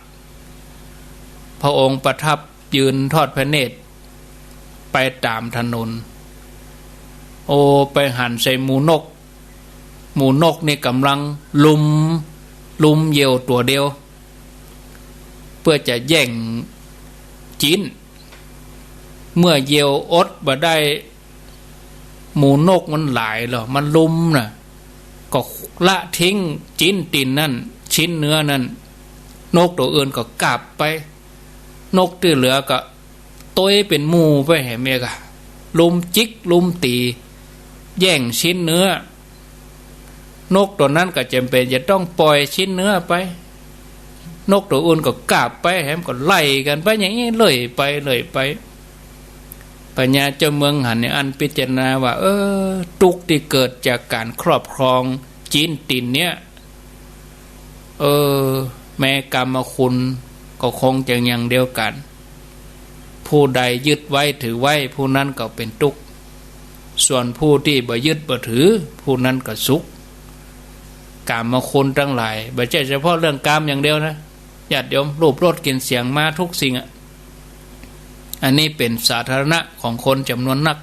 พระองค์ประทับยืนทอดพระเนตรไปต๋ามถนน โอ้ ไปหันใส่หมู่นก หมู่นกนี่ก่ำลังลุม ลุมเหยี่ยวตั๋วเดียว เปื้อจะแย่งจิ๊น เมื่อเหยี่ยวอดบ่ได้ หมู่นกมันหลายแล้ว มันลุมน่ะ ก็ละทิ้งจิ๊นตี๋นนั่น ชิ้นเนื้อนั่น นกตั๋วอื่นก็กาบไป นกตี้เหลือก็ตวยเป๋นหมู่ไป แหมเมียกะ ลุมจิกลุมตี๋ แย่งชิ้นเนื้อ นกตั๋วนั้นก็จ๋ำเป๋นจะต้องป่อยชิ้นเนื้อไป นกตั๋วอื่นก็กาบไป แหมก็ไล่กั๋นไปอย่างนี้เรื่อยไป เรื่อยไป พญาเจ้าเมืองหันอย่างอั้นพิจารณาว่า เออ ตุ๊กข์ตี้เกิดจากก๋านครอบครองจิ๊นตี๋นเนี่ย เออ แม้กามคุณก็คงจะอย่างเดียวกั๋น ผู้ใดยึดไว้ถือไว้ ผู้นั้นก็เป๋นตุ๊กข์ ส่วนผู้ตี้บ่ยึดบ่ถือ ผู้นั้นก็สุข กามคุณตังหลาย บ่ใจ้เฉพาะเรื่องกามอย่างเดียวนะ ญาติโยม รูปรสกลิ่นเสียงมาทุกสิ่งอะ อันนี้เป๋นสาธารณะของคนจ๋ำนวนนัก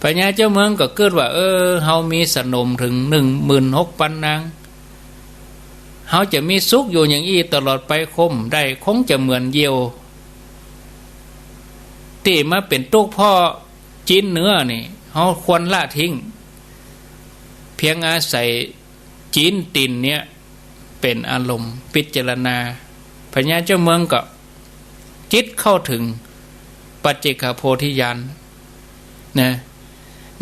พญาเจ้าเมืองก็กึ๊ดว่า เออ เฮามีสนมเถิงหนึ่งหมื่นหกปันนาง เฮาจะมีสุขอยู่อย่างอี้ตลอดไปคงบ่ได้ คงจะเหมือนเหยี่ยว ตี้มาเป๋นตุ๊กข์เพราะจิ๊นเนื้อนี่ เฮาควรละทิ้ง เพียงอาศัยจิ๊นตี๋นเนี่ยเป๋นอารมณ์พิจารณา พญาเจ้าเมืองก็จิตเข้าเถิงปัจเจกโพธิญาณนะ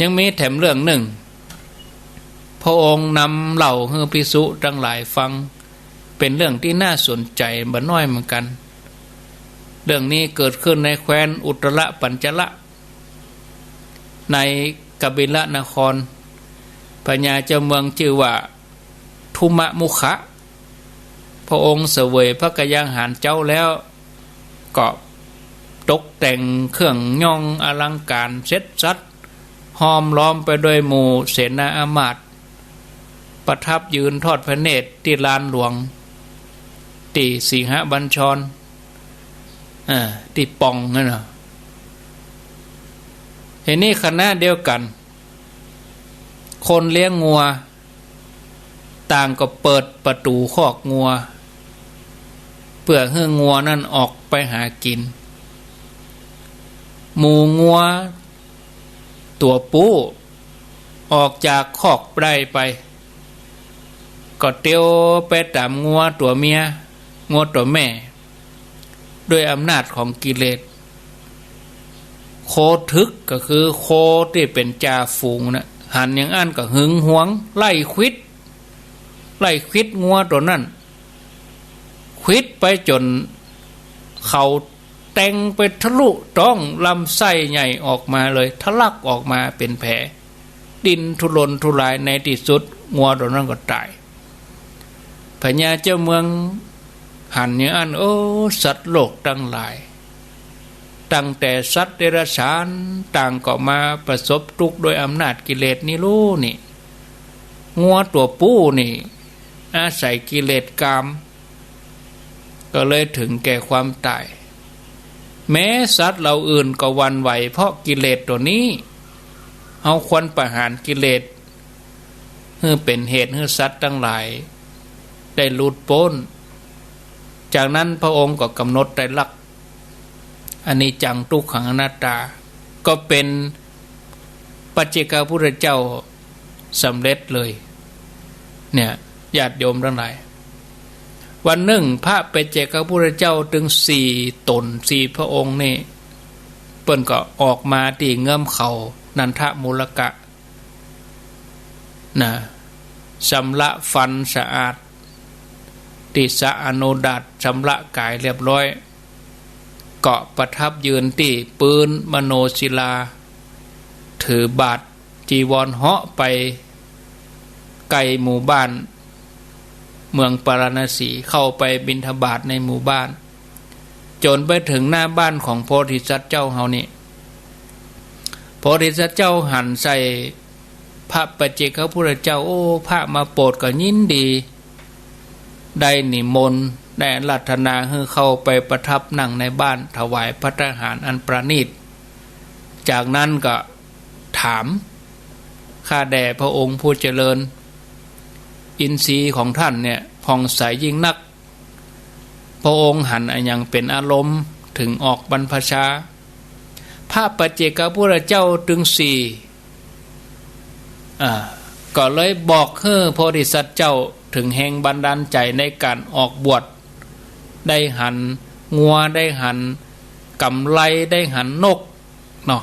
ยังมีแถมเรื่องนึ่ง พระองค์นำเล่าหื้อภิกษุตังหลายฟัง เป๋นเรื่องตี้น่าสนใจ๋บ่น้อยเหมือนกั๋น เรื่องนี้เกิดขึ้นในแคว้นอุตตรปัญจละ ในกบิลนคร พญาเจ้าเมืองจื้อว่าธุมมุขะ พระองค์เสวยพระกยาหารเจ๊าแล้ว ก็ตกแต่งเครื่องย่องอลังก๋ารเสร็จสรรพ ห้อมล้อมไปด้วยหมู่เสนาอำมาตย์ ประทับยืนทอดพระเนตรตี้ลานหลวง ตี้สีหบัญชร อ่า ตี้ป่องนั่นน่ะ ทีนี้ขณะเดียวกั๋น คนเลี้ยงงัว ต่างก็เปิดประตู๋คอกงัว เปื้อหื้องัวนั้นออกไปหากิ๋น หมู่งัวตั๋วปู๊ออกจากคอกได้ไป ก็เตียวไปต๋ามงัวตั๋วเมีย งัวตั๋วแม่ ด้วยอำนาจของกิเลส โคทึกก็คือโคตี้เป๋นจ่าฝูงน่ะ หันอย่างอั้นก็หึงหวง ไล่ขวิด ไล่ขวิดงัวตั๋วนั้น ขวิดไปจ๋นเขาแตงไปทะลุต๊อง ลำไส้ใหญ่ออกมาเลย ทะลักออกมาเป๋นแผล ดิ้นทุรนทุราย ในตี้สุดงัวตั๋วนั้นก็ต๋าย พญาเจ้าเมืองหันอย่างอั้น โอ้ สัตว์โลกตังหลาย ตั้งแต่สัตว์เดรัจฉานต่างก็มาประสบตุ๊กข์ด้วยอำนาจกิเลสนี้ลู้นี่ งัวตั๋วปู๊นี่ อาศัยกิเลสกาม ก็เลยเถิงแก่ความต๋าย แม้สัตว์เหล่าอื่นก็หวั่นไหวเพราะกิเลสตั๋วนี้ เฮาควรประหารกิเลส หื้อเป๋นเหตุหื้อสัตว์ตังหลายได้หลุดป๊น จากนั้นพระองค์ก็ก๋ำหนดไตรลักษณ์ อนิจจัง ทุกขัง อนัตตา ก็เป๋นปัจเจกพุทธเจ้าสำเร็จเลย เนี่ย ญาติโยมตังหลาย วันนึ่งพระปัจเจกพุทธเจ้าตึงสี่ต๋นสี่พระองค์นี่ เปิ้นก็ออกมาตี้เงื้อมเขานันทมูลกะ นะ ชำระฟันสะอาด ตี้สระอโนดาต ชำระก๋ายเรียบร้อย ก็ประทับยืนตี้ปื๊นมโนศิลา ถือบาตรจีวรเหาะไปใก้หมู่บ้าน เมืองปาราณสี เข้าไปบิณฑบาตในหมู่บ้าน จ๋นไปเถิงหน้าบ้านของโพธิสัตว์เจ้าเฮานี่ โพธิสัตว์เจ้าหันใส่พระปัจเจกพุทธเจ้า โอ้ พระมาโปรดก็ยินดี ได้นิมนต์ ได้อาราธนาหื้อเข้าไปประทับนั่งในบ้าน ถวายภัตตาหารอันประณีต จากนั้นก็ถาม ข้าแด่พระองค์ผู้เจริญ อินทรีย์ของท่านเนี่ยผ่องใสยิ่งนัก พระองค์หันอะหยังเป๋นอารมณ์ เถิงออกบรรพชา พระปัจเจกพุทธเจ้าตึงสี่ อ่า ก็เลยบอกหื้อโพธิสัตว์เจ้าเถิงแฮงบันดาลใจ๋ในก๋านออกบวช ได้หันงัว ได้หันก๋ำไล ได้หันนก เนาะ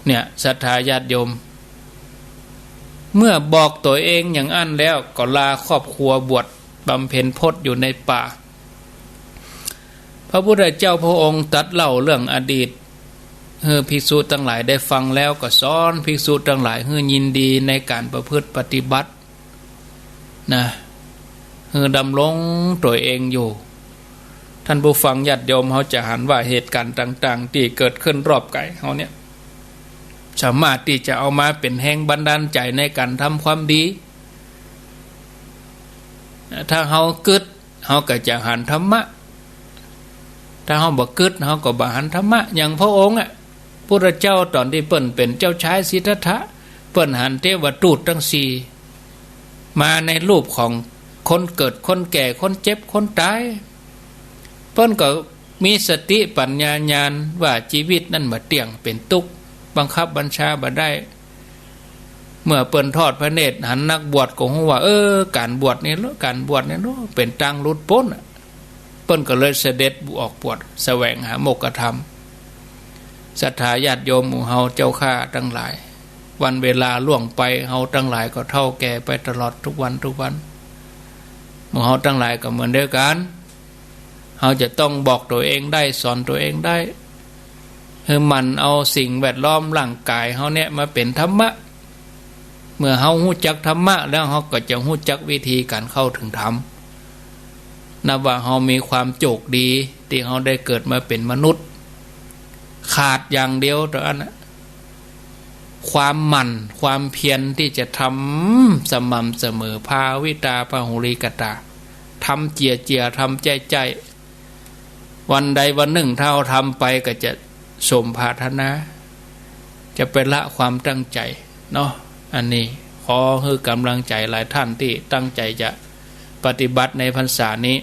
เนี่ย ศรัทธาญาติโยม เมื่อบอกตั๋วเองอย่างอั้นแล้ว ก็ลาครอบครัวบวชบำเพ็ญพจน์อยู่ในป่า พระพุทธเจ้าพระองค์ตรัสเล่าเรื่องอดีต หื้อภิกษุตังหลายได้ฟังแล้ว ก็สอนภิกษุตังหลายหื้อยินดีในก๋านประพฤติปฏิบัติ นะ หื้อดำรงตั๋วเองอยู่ ท่านผู้ฟังญาติโยมเฮาจะหันว่าเหตุก๋ารณ์ต่างๆ ตี้เกิดขึ้นรอบก๋ายเฮาเนี่ย สามารถตี้จะเอามาเป๋นแฮงบันดาลใจ๋ในก๋านทำความดี ถ้าเฮากึ๊ด เฮาก็จะหันธรรมะ ถ้าเฮาบ่กึ๊ด เฮาก็บ่หันธรรมะ อย่างพระองค์อะ พุทธเจ้าต๋อนตี้เปิ้นเป๋นเจ้าชายสิทธัตถะ เปิ้นหันเทวทูตตังสี่ มาในรูปของคนเกิด คนแก่ คนเจ็บ คนต๋าย เปิ้นก็มีสติปัญญาญาณว่าจีวิตนั้นบ่เตี้ยง เป๋นตุ๊กข์ บังคับบัญชาบ่ได้ เมื่อเปิ้นทอดพระเนตรหันนักบวชก็ฮู้ว่า เออ ก๋านบวชนี่เนาะ ก๋านบวชนี่เนาะ เป๋นตางหลุดป๊นอะ เปิ้นก็เลยเสด็จออกบวช แสวงหาโมกขธรรม ศรัทธาญาติโยมหมู่เฮาเจ้าข้าตังหลาย วันเวลาล่วงไป เฮาตังหลายก็เฒ่าแก่ไปตลอดทุกวันทุกวัน หมู่เฮาตังหลายก็เหมือนเดียวกั๋น เฮาจะต้องบอกตั๋วเองได้ สอนตั๋วเองได้ หื้อหมั่นเอาสิ่งแวดล้อมร่างก๋ายเฮาเนี่ยมาเป๋นธรรมะ เมื่อเฮาฮู้จักธรรมะแล้ว เฮาก็จะฮู้จักวิธีก๋านเข้าเถิงธรรม นับว่าเฮามีความโจคดีตี้เฮาได้เกิดมาเป๋นมนุษย์ ขาดอย่างเดียวเต้าอั้นนะ ความหมั่น ความเพียรตี้จะทำสม่ำเสมอ ภาวิตา พาหุริกตา ทำเจียๆ ทำใจ้ๆ วันใดวันนึ่งถ้าเฮาทำไปก็จะสมปรารถนา จะไปละความตั้งใจ๋เนาะ อันนี้ขอหื้อก๋ำลังใจ๋หลายต้านตี้ตั้งใจ๋จะปฏิบัติในพรรษานี้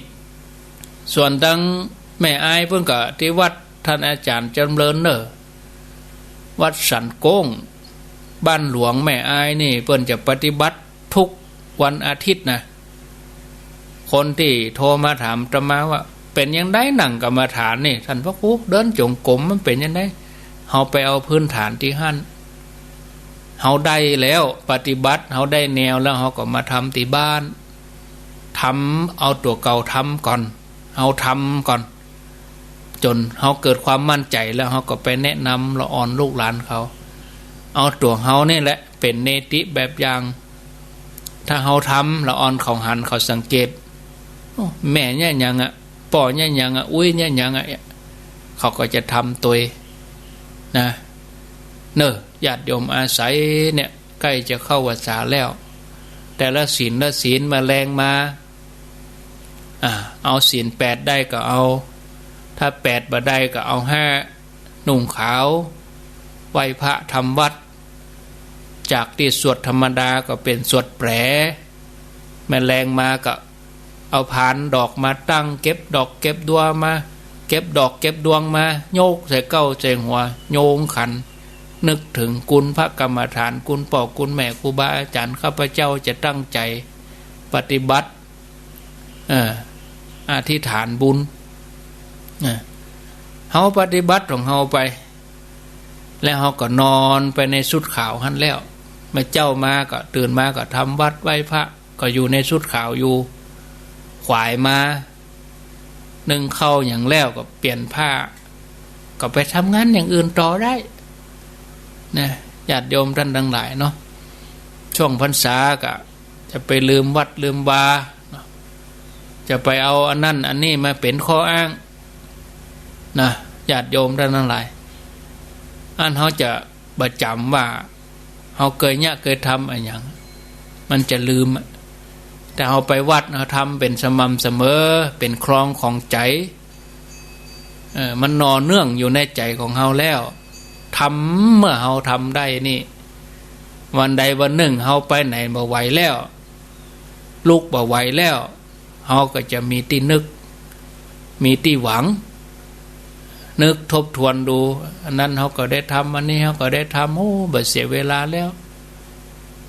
ส่วนตังแม่อายเปิ้นก็ตี้วัดต้านอาจ๋ารย์จ๋ำเริญเน่อ วัดสันโก้ง บ้านหลวงแม่อายนี่ เปิ้นจะปฏิบัติทุกวันอาทิตย์นะ คนตี้โทรมาถามอาตมาว่า เป๋นจั่งใดนั่งกรรมฐานนี่ ต้านพระครู เดินจงกรมมันเป๋นจั่งใด เฮาไปเอาพื้นฐานตี้หั้น เฮาได้แล้ว ปฏิบัติ เฮาได้แนวแล้ว เฮาก็มาทำตี้บ้าน ทำ เอาตั๋วเก่าทำก่อน เฮาทำก่อน จ๋นเฮาเกิดความมั่นใจ๋แล้ว เฮาก็ไปแนะนำละอ่อนลูกหลานเขา เอาตั๋วเฮานี่แหละเป๋นเนติแบบอย่าง ถ้าเฮาทำ ละอ่อนเขาหัน เขาสังเกต โอ้ แม่เนี่ยหยังอะ ป้อเนี่ยหยังอะ อุ๊ยเนี่ยหยังอะ เขาก็จะทำตวยนะ เน่อ ญาติโยม อาศัยเนี่ย ใก้จะเข้าพรรษาแล้ว แต่ละศีลละศีลมาแลงมา อ่า เอาศีลแปดได้ก็เอา ถ้าแปดบ่ได้ก็เอาห้า นุ่งขาว ไหว้พระทำวัตร จากตี้สวดธรรมดาก็เป๋นสวดแปล แม่แลงมาก็เอาผานดอกมาตั้ง เก็บดอกเก็บดัวมา เก็บดอกเก็บดวงมา โยกใส่เก๊าใส่หัว โยงขัน นึกเถิงกุณพระกรรมฐาน กุณป้อกุณแม่ ครูบาอาจ๋ารย์ ข้าพเจ้าจะตั้งใจ๋ปฏิบัติ เออ อธิษฐานบุญ เออ เฮาปฏิบัติของเฮาไป แล้วเฮาก็นอนไปในสุดขาวหั้นแล้ว เมื่อเจ๊ามาก็ ตื่นมาก็ทำวัตรไหว้พระ ก็อยู่ในสุดขาวอยู่ ขวายมานึ่งข้าวหยังแล้วก็เปลี่ยนผ้า ก็ไปทำงานอย่างอื่นต่อได้นะ ญาติโยมต้านตังหลายเนาะ ช่วงพรรษาก็จะไปลืมวัดลืมวาเนาะ จะไปเอาอันนั้นอันนี้มาเป๋นข้ออ้างนะ ญาติโยมต้านตังหลาย อันเฮาจะบ่จ๋ำว่า เฮาเกยเยียะเกยทำอะหยัง มันจะลืมอะ แต่เฮาไปวัดเฮาทำเป๋นสม่ำเสมอ เป๋นคลองของใจ๋ เออ มันหน่อเนื่องอยู่ในใจ๋ของเฮาแล้ว ทำเมื่อเฮาทำได้นี่ วันใดวันนึ่งเฮาไปไหนบ่ไหวแล้ว ลุกบ่ไหวแล้ว เฮาก็จะมีตี้นึก มีตี้หวัง นึกทบทวนดู อันนั้นเฮาก็ได้ทำ อันนี้เฮาก็ได้ทำ โอ้ บ่เสียเวลาแล้ว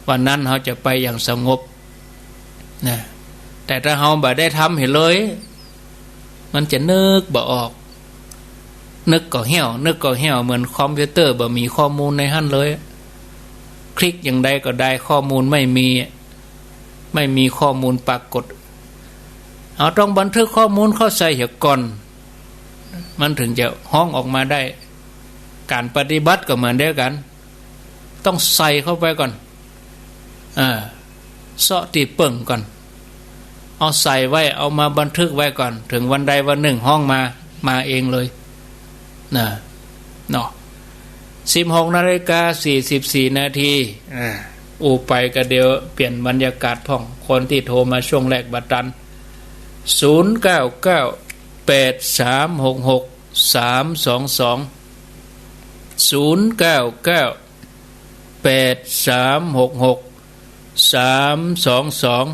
วันนั้นเฮาจะไปอย่างสงบนะ แต่ถ้าเฮาบ่ได้ทำเหียเลย มันจะนึกบ่ออก นึกก็เหี่ยว นึกก็เหี่ยว เหมือนคอมพิวเตอร์บ่มีข้อมูลในหั้นเลย คลิกอย่างใดก็ได้ ข้อมูลไม่มี ไม่มีข้อมูลปรากฏ เฮาต้องบันทึกข้อมูลเข้าใส่เหียก่อน มันถึงจะฮ้องออกมาได้ ก๋านปฏิบัติก็เหมือนเดียวกั๋น ต้องใส่เข้าไปก่อน เออ เซาะตี้เปิ้งก่อน เอาใส่ไว้ เอามาบันทึกไว้ก่อน ถึงวันใดวันนึ่งฮ้องมา มาเองเลย นะ เนาะ สิบหกนาฬิกาสี่สิบสี่นาที อ่า อู้ไปก็เดี๋ยวเปลี่ยนบรรยากาศพ่อง คนตี้โทรมาช่วงแรกบ่ตัน ศูนย์เก้าเก้า แปดสามหกหก สามสองสอง ศูนย์เก้าเก้า แปดสามหกหก สามสองสอง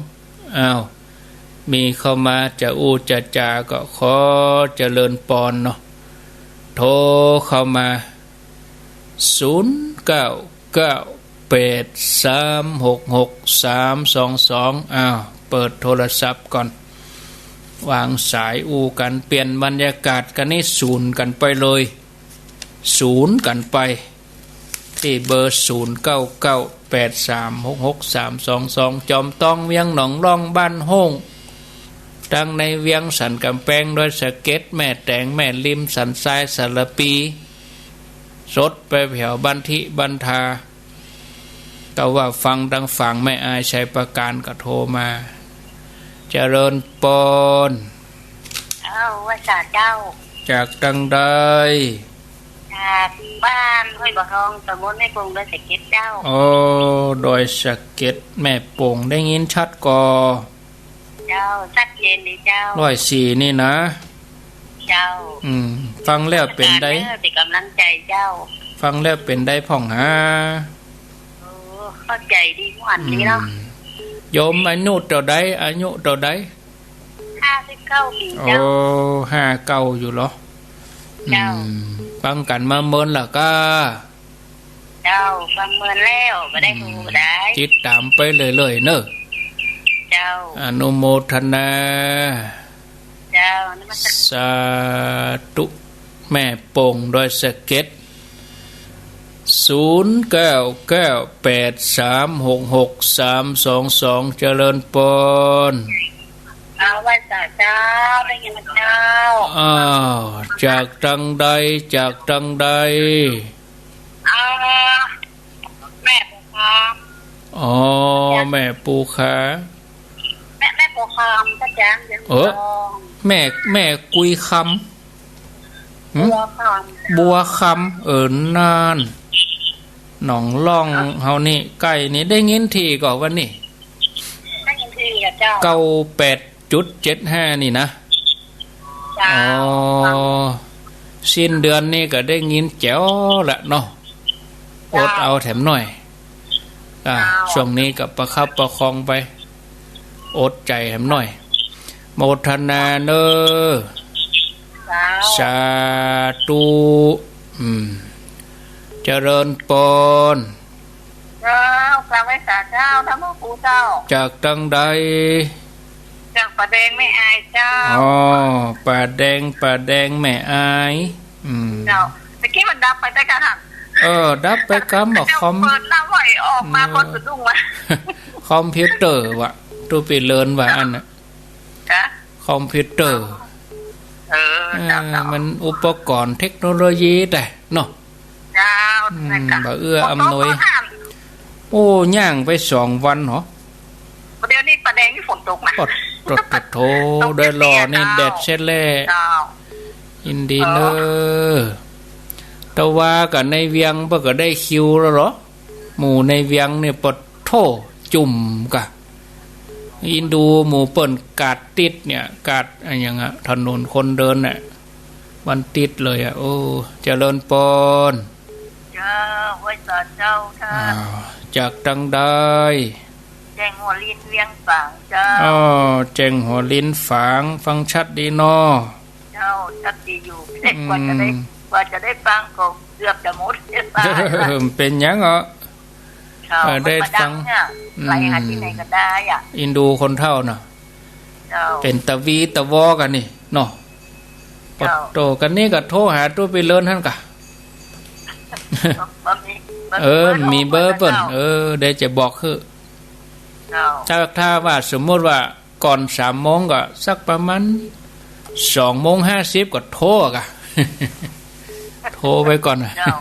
อ้าว มีเข้ามาจะอู้จะจาก็ขอเจริญปอนเนาะ โทรเข้ามา ศูนย์เก้าเก้า แปดสามหกหก สามสองสอง อ้าว เปิดโทรศัพท์ก่อน วางสายอู้กั๋น เปลี่ยนบรรยากาศกั๋นนี่ ศูนย์กั๋นไปเลย ศูนย์กั๋นไป ตี้เบอร์ ศูนย์เก้าเก้า แปดสามหกหก สามสองสอง จอมต้อง เวียงหนองล่อง บ้านโฮ่ง ตังในเวียง สันก๋ำแปง ดอยสะเก็ด แม่แตง แม่ริม สันทราย สารภี สดไปแผวบ้านทิบ้านทา แต่ว่าฟังตังฝั่งแม่อาย ชัยปราการ ก็โทรมา เจริญปอน เอ้า ไหว้สาเจ้า จากตังใด จากบ้านห้วยบ่อทอง ตำบลแม่โป่ง ดอยสะเก็ดเจ้า โอ้ ดอยสะเก็ด แม่โป่ง ได้ยินชัดก่อ เจ้า ชัดเจนดีเจ้า ร้อยสี่นี่นะ เจ้า อืม ฟังแล้วเป๋นใด เออ เป๋นก๋ำลังใจ๋เจ้า ฟังแล้วเป๋นใดพ่องหา โอ้ เข้าใจ๋ดีม่วนดีเนาะ อืม โยมอายุเต้าใด อายุเต้าใด ห้าสิบเก้าปี๋เจ้า โอ้ ห้าเก้าอยู่เหรอ เจ้า อืม ฟังกั๋นมาเมินละก้า เจ้า ฟังเมินแล้ว บ่ได้ฮู้ อืม บ่ได้ ติดต๋ามไปเรื่อยๆ เนาะ เจ้า อนุโมทนา เจ้า นมัสการ สาธุ แม่โป่ง ดอยสะเก็ด ศูนย์เก้าเก้า แปดสามหกหก สามสองสอง เจริญปอน เอาไหว้สาเจ้า ได้ยินไหมเจ้า อ้าว จากตังใด จากตังใด อ่า แม่ปู่คำ อ๋อ แม่ปู่ขา แม่ แม่ปู่คำ พระอาจารย์ เออ เวียงหนองล่อง แม่ แม่กุยคำ หึ บัวคำ บัวคำ เออ นั่น หนองล่อง อ่ะ เฮานี่ ใก้นี่ ได้ยินถี่ก่อวันนี้ ได้ยินถี่อะเจ้า เก้าแปดจุดเจ็ดห้า นี่นะ เจ้า อ๋อ สิ้นเดือนนี่ก็ได้ยินแจ๋วละเนาะ เจ้า อดเอาแถมหน่อย อ่า เจ้า ช่วงนี้ก็ประคับประคองไป อดใจ๋แหมหน่อย โมทนาเน่อ เจ้า สาธุ อืม เจริญปอน เจ้า กราบไหว้สาเจ้า ท่านพระครูเจ้า จากตังใด จากป่าแดงแม่อายเจ้า อ๋อ ป่าแดง ป่าแดงแม่อาย อืม เจ้า ตะกี้มันดับไปได้กะหัน เออ ดับไปกำ บ่าคอม เจ้าเปิดหน้าไหวออกมา เออ ก็สะดุ้งมา คอมพิวเตอร์วะ ตู้ปี้เลินว่าอั้นน่ะ ฮะ คอมพิวเตอร์ เออ เออ เจ้า เจ้า มันอุปกรณ์เทคโนโลยีแต่เนาะ เจ้า อืม นั่นกะ บ่าเอื้ออำนวย ฝนตกก็ห้าม โอ้ ย่างไปสองวันเหรอ เดี๋ยวนี้ป่าแดงนี่ฝนตกนะ ปด ปด ปดโถ ตก ได้รอนี่ เตี้ยๆ แดดเช็ดแล่ เจ้า ยินดีเน่อ เออ แต่ว่ากั๋นในเวียงเปิ้นก็ได้คิวแล้วเหรอ หมู่ในเวียงเนี่ยปะโถ จุ่มกะ อินดูหมู่เปิ้นกาดติดเนี่ย กาดอะหยังอะ ถนนคนเดินน่ะ วันติดเลยอะ โอ้ เจริญปอน เจ้า ไหว้สาเจ้าค่ะ อ้าว จากตังใด แจ้งหัวลินเวียงฝางเจ้า อ๋อ แจ้งหัวลินฝาง ฟังชัดดีเนาะ เจ้า ชัดดีอยู่ อืม กว่าจะได้ กว่าจะได้ฟังก็เกือบจะหมดเวลา เออ เป๋นหยังเหรอ เจ้า เออ ได้ฟัง มันมาดังเนี่ย อืม ไหลหาตี้ไหนก็ได้อะ อินดูคนเฒ่าน่ะ เจ้า เป๋นตะวีตะวอกั๋นนี่เนาะ เจ้า ปะโถ กั๋นนี่ก็โทรหาตู้ปี้เลินหั้นกะ บ่มี บ่มี เออ เบอร์โทร มีเบอร์เปิ้น เปิ้นน่ะเจ้า เออ เดี๋ยวจะบอกหื้อ เจ้า ถ้า ถ้าว่าสมมุติว่า ก่อนสามโมงก็สักประมาณสองโมงห้าสิบก็โทรกะ โทรไปก่อนน่ะ เจ้า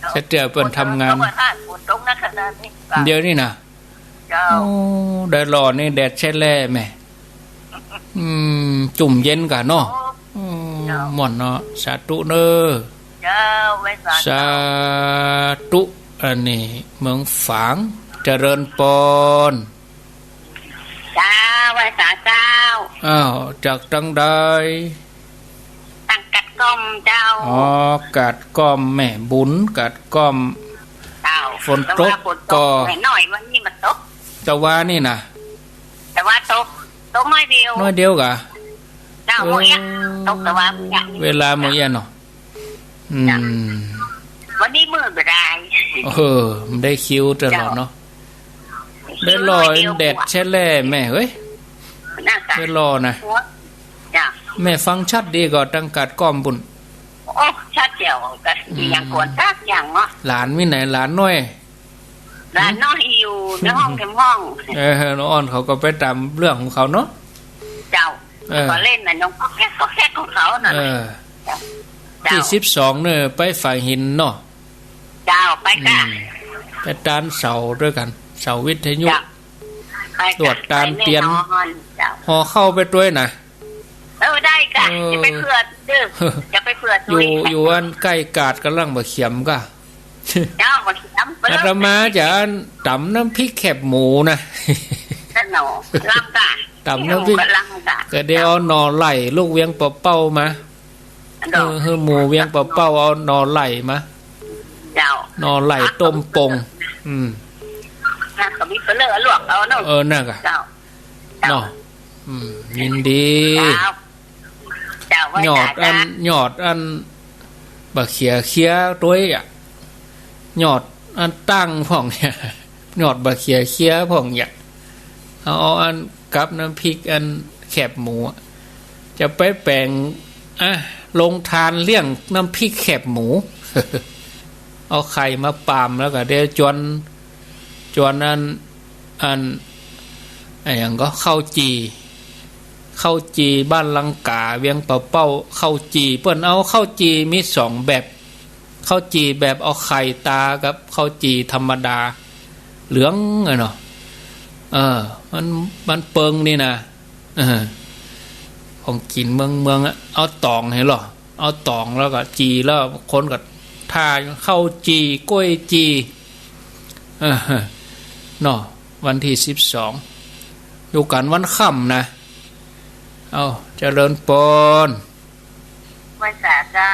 เจ้า สักเตื้อเปิ้นทำงาน ฝนตก ฝนตกนะขนาดนี้ เดี๋ยวนี้น่ะ เจ้า โอ้ ได้รอนี่แดดเช็ดแล่แม่ อืม จุ่มเย็นกะเนาะ โอ้ อืม เจ้า ม่วนเนาะ สาธุเน่อ เจ้า ไหว้สา สาธุ อันนี้เมืองฝาง เจริญปอน เจ้า ไหว้สาเจ้า อ้าว จากตังใด ตังกาดก้อมเจ้า อ๋อ กาดก้อมแม่บุญ กาดก้อม เจ้า ฝนตก แต่ว่าฝนตก ก็ หน่อยๆ วันนี้มันตก แต่ว่านี่น่ะ แต่ว่าตก ตกน้อยเดียว น้อยเดียวกะ เจ้า เออ มื้อเอี้ยะ ตกแต่ว่ามื้อเอี้ยะ เวลามื้อเอี้ยะเนาะ อืม วันนี้มืดบ่ได้ เออ มันได้คิวตลอดเนาะ เจ้า ได้รอ คิวน้อยเดียว แดดเช็ดแล่แม่เฮ้ย นั่นกะ ได้รอนะ หัว เจ้า แม่ฟังชัดดีกว่าตังกาดก้อมปุ้น โอ้ ชัดแจ๋ว ก็ อืม มีอย่างกวนสักอย่างเนาะ หลานมีไหน หลานน้อย หลานน้อยอยู่ในห้อง อืม เต็มห้อง เออ น้องอ่อนเขาก็ไปต๋ามเรื่องของเขาเนาะ เจ้า เออ ก็เล่นน่ะ น้องก๊อกแก๊กก๊อกแก๊กของเขาน่ะ เออ เจ้า ตี้สิบสองเนี่ยไปฝายหินเนาะ เจ้า ไปกะ อืม ไปตานเสาด้วยกั๋น เสาวิทยุ เจ้า ไปกะ ตรวจตานเตียน ไปแน่นอน เจ้า ห่อข้าวไปตวยน่ะ เออ ได้กะ เออ อย่าไปเผื่อเด้อ อย่าไปเผื่อ อยู่ ตวย อยู่อันใก้กาดก๋ำลังบ่าเขียมกะ เจ้า บ่าเขียม อาตมาจะอันต๋ำน้ำพริกแคบหมูนะ นั่นเนาะ ลำกะ ต๋ำน้ำพริก ลำกะ ก็เดี๋ยวเอาหน่อไล่ลูกเวียงป่าเป้ามา เนาะ เออ หื้อหมู่เวียงป่าเป้าเอาหน่อไล่มา เจ้า หน่อไล่ต้มป่ง อืม นั่นก็มีเปลือกลวกเอาเนาะ เออ นั่นกะ เจ้า เจ้า เนาะ อืม ยินดี เจ้า เจ้า ไหว้ ยอดอัน สาเจ้า ยอดอัน บ่าเขียเคี้ยตวยอะ ยอดอันตั้งพ่องเนี่ย ยอดบ่าเขียเคี้ยพ่องเนี่ย เอา เอาอันกับน้ำพริกอันแคบหมูอะ จะไปแป๋ง อ่ะ โฮงตานเลี้ยงน้ำพริกแคบหมู เอาไข่มาปามแล้วก็เดี๋ยวจวน จวนอัน อัน อะหยังก็ข้าวจี่ ข้าวจี่บ้านลังกา เวียงป่าเป้า ข้าวจี่ เปิ้นเอาข้าวจี่มีสองแบบ ข้าวจี่แบบเอาไข่ตากับข้าวจี่ธรรมดา เหลืองอะเนาะ เออ มัน มันเปิงนี่นะ เออ ของกิ๋นเมืองเมืองอะ เอาต๋องหั้นลอ เอาต๋องแล้วก็จี่ แล้วคนก็ถ่าข้าวจี่ ก้วยจี่ เออ เนาะ วันตี้สิบสอง อยู่กั๋นวันค่ำนะ เอา เจริญปอน ไหว้สาเจ้า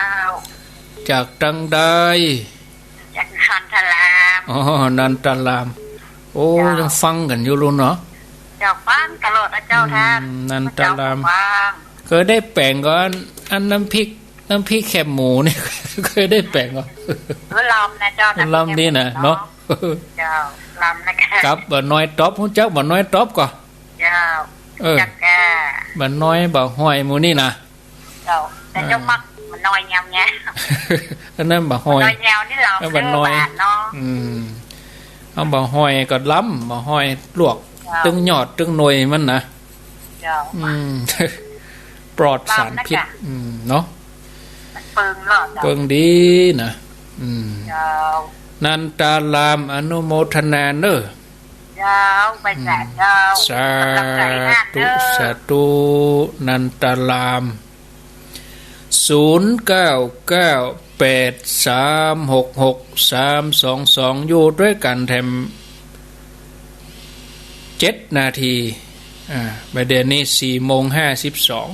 จากตังใด จากนันทาราม อ๋อ นันทาราม โอ้ เจ้า ยังฟังกั๋นอยู่ลูกเนาะ เจ้า ฟังตลอดนะเจ้า อืม ท่าน นันตาราม เจ้า ฟัง เกยได้แป๋งก่อ อันน้ำพริก น้ำพริกแคบหมูนี่ เกยได้แป๋งก่อ เออ ลำนะเจ้า ลำดีนะ น้ำพริกแคบหมูเนาะ เนาะ เจ้า ลำนะเจ้า กับบ่าวน้อยต๊อบ ฮู้จักบ่าวน้อยต๊อบก่อ เจ้า เออ จักแก่ บ่าวน้อย บ่าวฮ้อยหมู่นี่นะ เจ้า แต่เจ้า เออ มักบ่าวน้อยแงวแงว อันนั้นบ่าวฮ้อย บ่าวน้อยแงวนี่ลำ เออ บ่าวน้อย เออ หวานเนาะ อืม เอาบ่าวฮ้อยก็ลำ บ่าวฮ้อยลวก เจ้า ตึงยอดตึงหน่วยมันนะ เจ้า อืม ปลอดสารพิษ ลำนะเจ้า อืม เนาะ มันเปิงเนาะเจ้า เปิงดีนะ อืม เจ้า นันตาราม อนุโมทนาเน้อ เจ้า ไปสาธุ อืม เจ้า สาธุ กำลังใจให้เด้อ สาธุ นันตาราม ศูนย์เก้าเก้าแปดสามหกหกสามสองสอง อยู่ตวยกั๋นแถมเจ็ดนาที อ่า บ่ายเดี๋ยวนี้สี่โมงห้าสิบสอง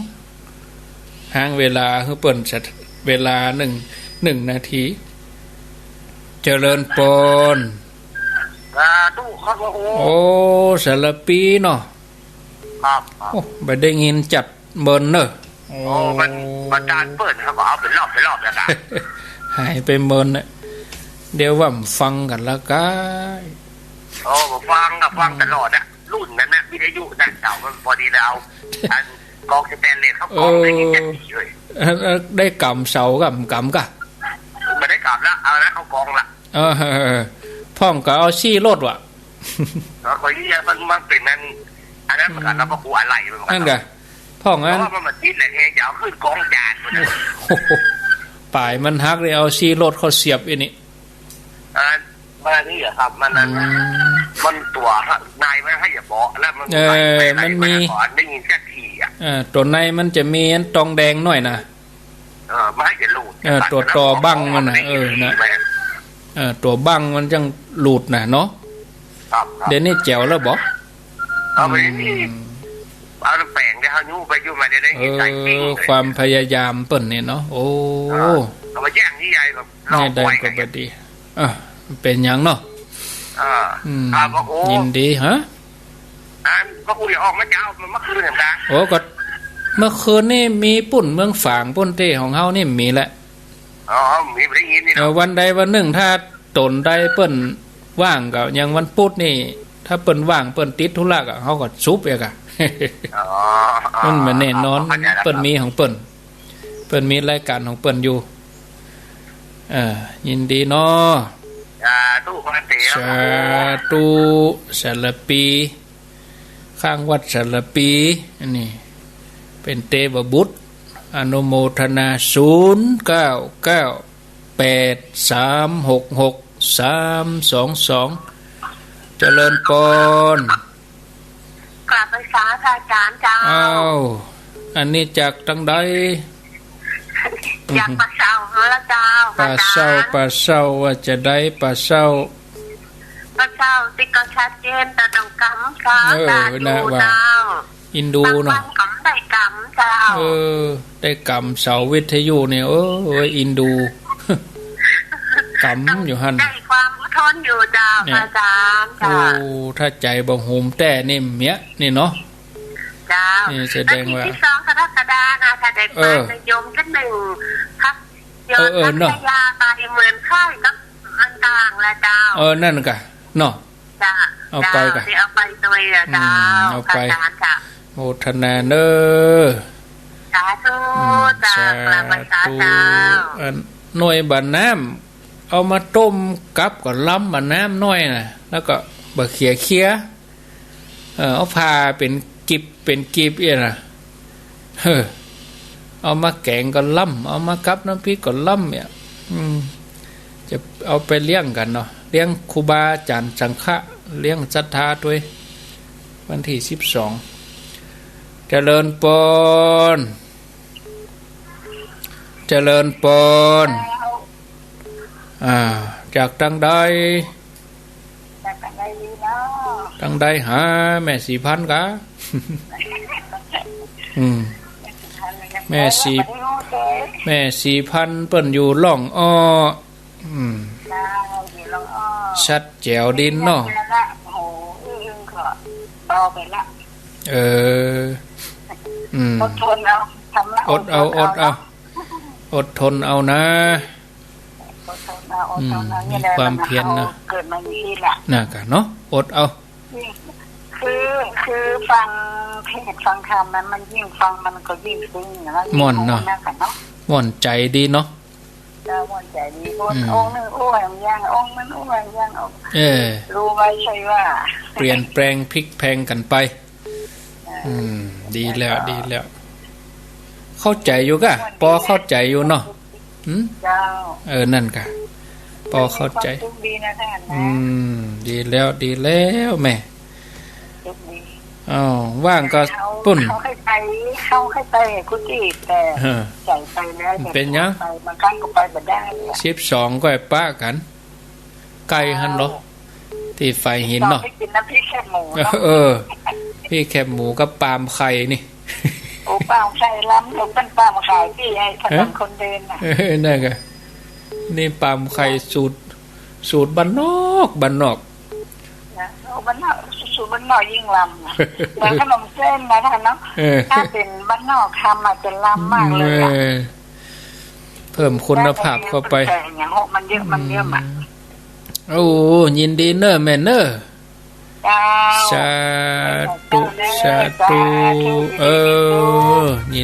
ห้างเวลาหื้อเปิ้น เวลาหนึ่ง หนึ่งนาที เจริญปอน สาธุครับ โอ้โห โอ้ สารปีเนาะ ครับ ครับ โอ้ บ่ได้ยินจัดเมินเนอะ โอ้ โอ้ มัน มันจานเปิ้นครับ เอาเป็นรอบเป็นรอบแล้วกัน หายไปเมินน่ะ เดี๋ยวว่าบ่ฟังกั๋นละก้า โอ้ บ่ฟังครับ ฟังตลอดอะ รุ่นนั้นนะ วิทยุนั่นเก่า มันพอดีแล้ว อันกองสแตนเลสเขากองได้ยินจักทีเลย เออ ได้กำเสากับกำกะ บ่ได้กำละ เอาละ เขากองละ เออ พ่องก็เอาซี้รถว่ะ แล้วก็เรียกมัน มันเป๋นนั่น อันนั้นมันก็ อืม แล้วก็กูอะไรมันก็ นั่นกะ พ่องอัน เพราะว่ามันมาติดแหละ เฮยาวขึ้นกองจานมันนะ โอ้โห ป๋ายมันหักเลย เอาซี้รถเข้าเสียบอันนี้ อ่า มานี่เหรอครับ มันนั่น อืม มันตั๋วฮะ นายมันให้อย่าบอก แล้วมัน เออ ไป ไปอะไร มันมี มาก่อน ได้ยินจักทีอะ เออ ตั๋วในมันจะมีอันตองแดงหน่อยนะ เออ มันให้จะหลุด เออ ตั๋วต่อบั้งมันน่ะ เออ นะ เออ ตั๋วบั้งมันจังหลุดน่ะเนาะ ครับ ครับ เดี๋ยวนี้แจ๋วแล้วบ่ เอาไปนี่ อืม เอาน้ำแป๋งเดี๋ยวเอายูไปยูมา เดี๋ยวได้ เออ ใส่ปิ้งเลย ความพยายามเปิ้นเนี่ยเนาะ โอ้ เออ เอามาแย่งที่ยายกับ แม่ใดก็บ่ดี อ่ะ เป๋นหยังเนาะ อ่า อืม อ่า พระครู ยินดีฮะ อ่า พระครูอย่าออกมาเจ้า เมื่อคืนเห็นปะ โอ้ ก็เมื่อคืนนี่มีปุ้นเมืองฝางปุ้น ตี้ของเฮานี่มีแหละ อ๋อ มี บ่ได้ยินนี่เนาะ เออ วันใดวันนึ่ง ถ้าต๋นใดเปิ้นว่างก็ อย่างวันปุ๊ดนี่ ถ้าเปิ้นว่าง เปิ้นติดธุระก็ เฮาก็สุบเอกอะ อ๋อ มันบ่แน่นอน เข้าใจแล้วครับ เปิ้นมีของเปิ้น เปิ้นมีรายก๋านของเปิ้นอยู่ เออ ยินดีเนาะ สาธุ พระเต๋อ สาธุ สารปี ข้างวัดสารปี อันนี้ เป๋นเตวบุตร อนุโมทนา ศูนย์เก้าเก้าแปดสามหกหกสามสองสอง เจริญปอน กราบไหว้สาพระอาจารย์เจ้า อ้าว อันนี้จากตังใด จากป่าเซ้าเหรอเจ้า ป่าเซ้า อาจารย์ ป่าเซ้า ว่าจะใดป่าเซ้า ป่าเซ้าตี้ก็ชัดเจนแต่ต้องกำเจ้า เออ สาธุ นะว่า เจ้า อินดูเนาะ บางวันก็ได้กำเจ้า เออ ได้กำเสาวิทยุเนี่ย เออ เออ อินดู กำอยู่หั่น ได้ความอดทนอยู่เจ้า เนี่ย อาจารย์เจ้า โอ้ ถ้าใจ๋บ่หุมแต๊นี่เมี้ยนี่เนาะ เจ้า นี่แสดงว่า อาทิตย์ที่สองกรกฎานะ ถ้าได้ไป เออ นะโยมก็นึ่งพัก เออ เออ เนาะ พัทยาไปเหมือนค่ายกับมันต่างละเจ้า เออ นั่นกะ เนาะ จ้ะ เอาไปกะ เจ้า สิเอาไปตวยอะ อืม เจ้า เอาไป อาจารย์จ้ะ โมทนาเน้อ สาธุ อืม จ้ะ สาธุ กราบไหว้สาเจ้า อัน หน่วยบ่าน้ำ เอามาต้มกับก็ลำ บ่าน้ำน้อยน่ะ แล้วก็บ่าเขียเคี้ย เออ เอาผ่าเป๋นกิบเป๋นกิบเอี้ยน่ะ เออ เอามาแก๋งก็ลำ เอามากับน้ำพริกก็ลำเนี่ย อืม จะเอาไปเลี้ยงกั๋นเนาะ เลี้ยงครูบาอาจ๋ารย์สังฆะ เลี้ยงศรัทธาตวย วันตี้สิบสอง เจริญปอน เจริญปอน อ่า จากตังใด จากตังใดดีเนาะ ตังใดหา แม่ศรีพันธุ์กะ อืม แม่ศรี แม่ศรีพันธุ์เปิ้นอยู่ร่องอ้อ อืม เจ้า อยู่ร่องอ้อ ชัดแจ๋วดีเนาะ โอ้โห ต่อไปละ เออ อืม อดทนเอา ธรรมะ อดเอา อดเอา อดทนเอา อดทนเอานะ อดทนเอา อดทนเอา อืม นี่แหละ มีความเพียรนะ มันเอาเกิดมาอย่างนี้แหละ น่ะกะเนาะ อดเอา คือ คือฟังเทศน์ฟังธรรมนั้น มันยิ่งฟังมันก็ยิ่งซึ้งนะ ม่วนเนาะ ยิ่งฟังนั่นกะเนาะ ม่วนใจ๋ดีเนาะ เจ้า ม่วนใจ๋ดี คน อืม องค์หนึ่งอู้อย่าง องค์นั้นอู้อย่าง องค์ เออ รู้ไว้ใช่ว่า เปลี่ยนแปลงพลิกแพลงกั๋นไป เออ อืม ดีแล้ว เจ้า ดีแล้ว เข้าใจ๋อยู่กะ ม่วนดี ปอเข้าใจ๋อยู่เนาะ หืม เจ้า เออ นั่นกะ ปอเข้าใจ๋ มีความสุขดีนะท่านนะ อืม ดีแล้ว ดีแล้วแม่ สุขดี อ้าว ว่างก็ เขา ปุ้น เขาเคยไป เขาเคยไปกุฏิ แต่ เออ ใจ๋ไปแล้ว เป๋นหยัง ไป บางครั้งก็ไปบ่ได้อะ สิบสองก็ไปปะกั๋น ใก้หั้นเหรอ เจ้า ตี้ฝายหินเนาะ ไปกิ๋นน้ำพริกแคบหมูเนาะ เออ พริกแคบหมูกับปาล์มไข่นี่ โอ้ ปาล์มไข่ล้ำ เปิ้นปาล์มขายตี้ไอ้ถนนคนเดินน่ะ เออ นั่นกะ นี่ปาล์มไข่สูตร สูตรบ้านนอก บ้านนอก นะ โอ้ บ้านนอก สูตรบ้านนอกยิ่งล้ำนะ เหมือนขนมเส้นนะท่านเนาะ เออ ถ้าเป๋นบ้านนอกทำอาจจะล้ำมากเลยอะ เออ เพิ่มคุณภาพเข้าไป แต่อย่างเงี้ยมันเยอะ มันเยอะอะ อืม โอ้ ยินดีเน่อแม่เน่อ เจ้า สาธุ สาธุ สาธุ เออ ยิน